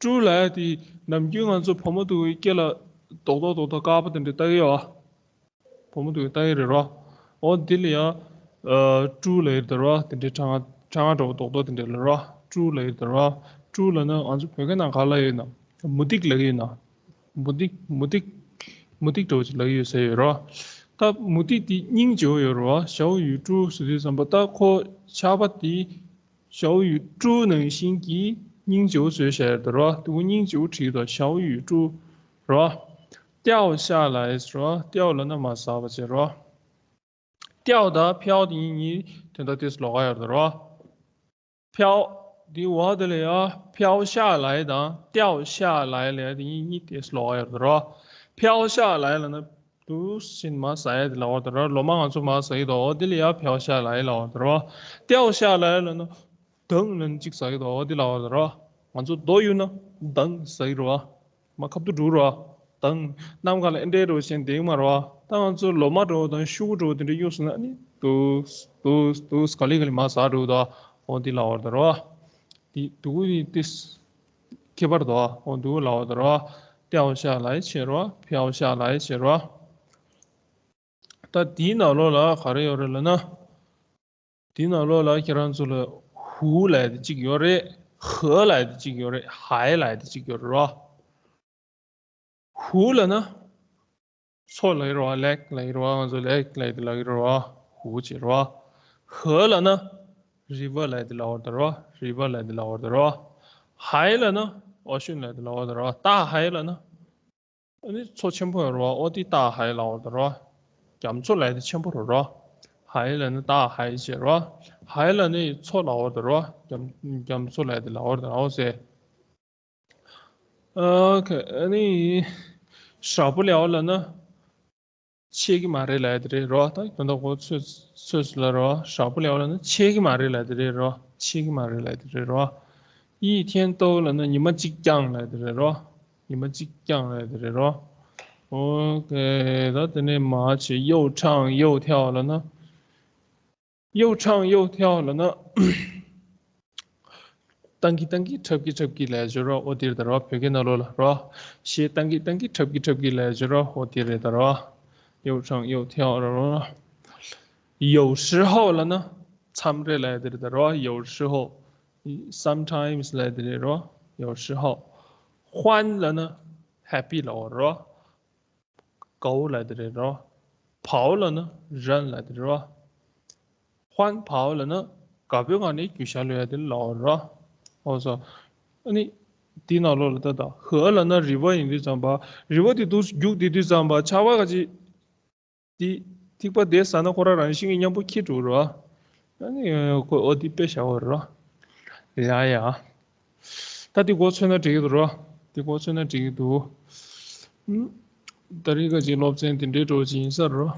ཀྲུའུ་ལབ་ཡ་དེ་ནམ་རྒྱུན་ང་ཚོ་བུ་མོ་དེ་ཚོའི་སྐེ་ལ་རྡོག་རྡོག་རྡོག་རྡོག་དཀར་པོ་དེ་འདྲ་བཏགས་ཡོད་ཨ། བུ་མོ་དེ་ལྟ་ཡི་རེད་རོ། འོ་འདི་ལ་ཡ། ཨ། ཀྲུའུ་ལབ་ཡི་རེད་རོ། དེ་འདྲའི་ཕྲེང་བ་ཕྲེང་བ་འདྲ་བོ་རྡོག་རྡོག་དེ་འདྲ་ལ་རོ། ཀྲུའུ་ལབ་ཡི་རེད་རོ། ཀྲུའུ་ལབ་ན་ང་ཚོ་བོད་སྐད་ནང་ག་ལབ་ཡོད་ན། མུ་ཏིག་ལབ་ཡོད་ན། མུ་ཏིག་མུ་ཏིག་མུ་ཏིག་འདྲ་བོ་ཅིག་ལབ་ཡོད་ཟེར་ཡོད་རོ། ད་མུ་ཏིག་དེ་སྙིང་རྗེ་བོ་ཡོད་རོ། ཞའོ་ཡུས་ཀྲུའུ་ཟེར་དུས་ཙམ་པ་ད་ཁོ་ཆར་པ་དེ། ཞའོ་ཡུས་ཀྲུའུ་ནང་བཞིན་གྱི་སྙིང་རྗེ་བོ་བཟོས་བཞག་ཡོད་རོ། དེ་ཁོ་སྙིང་རྗེ་བོ་བྲིས་དོ། ཞའོ་ཡུས་ཀྲུའུ་རོ། ཏའོ་ཤ་ལའི་རོ། ཏའོ་ལབ་ན་མ་ཟ་བ་བྱེད་རོ། ཏའོ་དང་ཕའོ་དེ་གཉིས་དོན་དག་ཏོག་ཙམ་ལོགས་ཀ་ཡོད་རེད་རོ། ཕའོ་དེ་འོག་དེ་ལ་ཡ་ཕའོ་ཤ་ལའི་དང་ཏའོ་ཤ་ལའི་ལབ་ཡ་དེ་གཉིས་གཉིས་ཏོག་ཙམ་ལོགས་ཀ་ཡོད་རེད་རོ། ཕའོ་ཤ་ལའི་ལབ་ན་ དུ་ཕྱིན་མར་ཟ་ཡ་དེ་ལབ་པ་དང་ར། ལོ་མ་ང་ཚོ་མར་ཟ་གི་འདུག་འོ་དེ་ལ་ཡ་ཕའོ་ཤ་ལབ་ཡ་ལབ་པ་དང་ར། ཏའོ་ཤ་ལབ་ཡ་ལབ་ན་དང་ལབ་ན་གཅིག་ཟ་གི་འདུག་འོ་དེ་ལབ་པ་དང་ར། ང་ཚོ་རྡོ་གཡུག་ན་དང་ཟ་གི་རེད་བ། མར་ཁ་ཐུག་འགྲོ་རེད་བ། དང་གནམ་གང་ལ་ཨེ་འདྲའི་འགྲོ་བཞིན་དེ་མ་རེད་བ། ད་ང་ཚོ་ལོ་མ་འགྲོ་དང་ཤུ་གུ་འགྲོ་དེ་འདྲ་གཡུག་སོང་ན་ཨ་ནི་དུ་དུ་དུ་ག་ལེ་ག་ལེ་མར་ཟ་འགྲོ་དང་འོ་དེ་ལབ་པ་དང་ར། དེ་དུ་གུ་དེ་ཏིས་ཁྱད་པར་དུ་འོ་དུ་གུ་ལབ་པ་དང་ར། ཏའོ་ཤ་ལབ་ཡ་བྱེད་རེད་བ། ཕའོ་ཤ་ལབ་ཡ་བྱེད་རེད་བ། ད་དེའི་ནང་ལོགས་ལ་ག་རེ་ཡོད་རེད་ལབ་ན། དེའི་ནང་ལོགས་ལ་ཁྱེད་རང་ཚོ་ལ་ཧུ་ལབ་ཡ་དེ་གཅིག་ཡོད་རེད། ཧ་ལབ་ཡ་དེ་གཅིག་ཡོད་རེད། ཧའི་ལབ་ཡ་དེ་གཅིག་ཡོད་རེད་བ། ཧུ་ལབ་ན་མཚོ་ལབ་ཀྱི་རེད་བ། ལེག་ལབ་ཀྱི་རེད་བ། ང་ཚོ་ལེག་ལབ་ཡ་དེ་ལབ་ཀྱི་རེད་བ། ཧུ་བྱེད་རེད་བ། ཧ་ལབ་ན་རི་ཝར་ལབ་ཡ་དེ་ལབ་པ་དང་རེད་བ། རི་ཝར་ལབ་ཡ་དེ་ལབ་པ་དང་རེད་བ། ཧའི་ལབ་ན་ཨོ་ཤན་ལབ་ཡ་དེ་ལབ་པ་དང་རེད་བ། ཏ་ཧའི་ལབ་ན། ཨ་ནི་མཚོ་ཆེན་པོ་ཡོད་རེད་བ། ཨོ་དེ་ཏ་ཧའི་ལབ་པ་དང་རེད་བ། རྒྱ་མཚོ་ལབ་ཡ་དེ་ཆེན་པོ་རེད་བ། ཧའི་ལབ་ན་ཏ་ཧའི་བྱེད་རེད་བ། ཧའི་ལབ་ན་མཚོ་ལབ་པ་དང་རེད་བ། རྒྱ་རྒྱ་མཚོ་ལབ་ཡ་དེ་ལབ་པ་དང་རེད་བ་ཟེར། ཨོ་ཁེ། ཨ་ནི་ཞག་པོ་ལབ་པ་ལབ་ན་ཆད་ཀྱི་མ་རེད་ལབ་ཡ་དེ་རེད་རོ། ད་དོན་དག་གོ་ཚོད་ཚོད་ལ་རོ། ཞག་པོ་ལབ་པ་ལབ་ན་ཆད་ཀྱི་མ་རེད་ལབ་ཡ་དེ་རེད་རོ། ཆད་ཀྱི་མ་རེད་ལབ་ཡ་དེ་རེད་རོ། 一天到 ལབ་ན་ཉི་མ་གཅིག་རྐྱང་ལབ་ཡ་དེ་རེད་རོ། ཉི་མ་གཅིག་རྐྱང་ལབ་ཡ་དེ་རེད་རོ། ཨོ་ཁེ། ད་དེ་ནས་མར་བྱས་ཡོ་ཁྲང་ཡོ་ཐའོ་ལབ་ན། ཡོ་ཁྲང་ཡོ་ཐའོ་ལབ་ན། བཏང་གི་བཏང་གི་འཁྲབ་ཀྱི་འཁྲབ་ཀྱི་ལབ་བྱས་རོ། ཨོ་དེ་རེད་ད་རོ། བོད་སྐད་ནང་ལོགས་ལ་རོ། གཞས་བཏང་གི་བཏང་གི་འཁྲབ་ཀྱི་འཁྲབ་ཀྱི་ལབ་བྱས་རོ། ཨོ་དེ་རེད་ད་རོ། 有唱有跳 རོ། 有时候 ལབ་ན་མཚམས་རེ་ལབ་དེ་རེད་ད་རོ། 有时候 sometimes ལབ་དེ་རེད་རོ། 有时候 欢 ལབ་ན་happy ལབ་རོ། 狗 ལབ་དེ་རེད་རོ། 跑 ལབ་ན་run ལབ་དེ་རེད་རོ། 欢跑 ལབ་ན་དགའ་པོའི་ངང་ནས་རྒྱུག་ཤར་ལོས་ཡ་དེ་ལབ་རོ། ཨོ་སོ། ཨ་ནི་དེའི་ནང་ལོགས་ལ་ད་ལྟ་ཧ་ལབ་ན་རི་ཝར་ཡིན་དུས་ཙམ་པ། རི་ཝར་དེ་འདུག་རྒྱུག་དེ་དུས་ཙམ་པ་ཆར་པ་ག་ཅིག་དེ་ཐིགས་པ་དེ་ཟ་ན་ཁོ་རང་རང་བཞིན་གྱིས་མཉམ་པོ་འཁྱེར་འགྲོ་རོ། ཨ་ནི་ཁོ་ཨོ་དེ་དཔེ་བཞག་པ་རོ། ཡ་ཡ། ད་དེ་གོ་ཚོད་ན་འགྲིག་གི་འདུག་རོ། དེ་གོ་ཚོད་ན་འགྲིག་གི་འདུག་ད་རེས་ཀ་ཅིག་སློབ་ཚན་དེ་འདྲའི་འགྲོ་ཅིག་ཡིན་ས་རོ།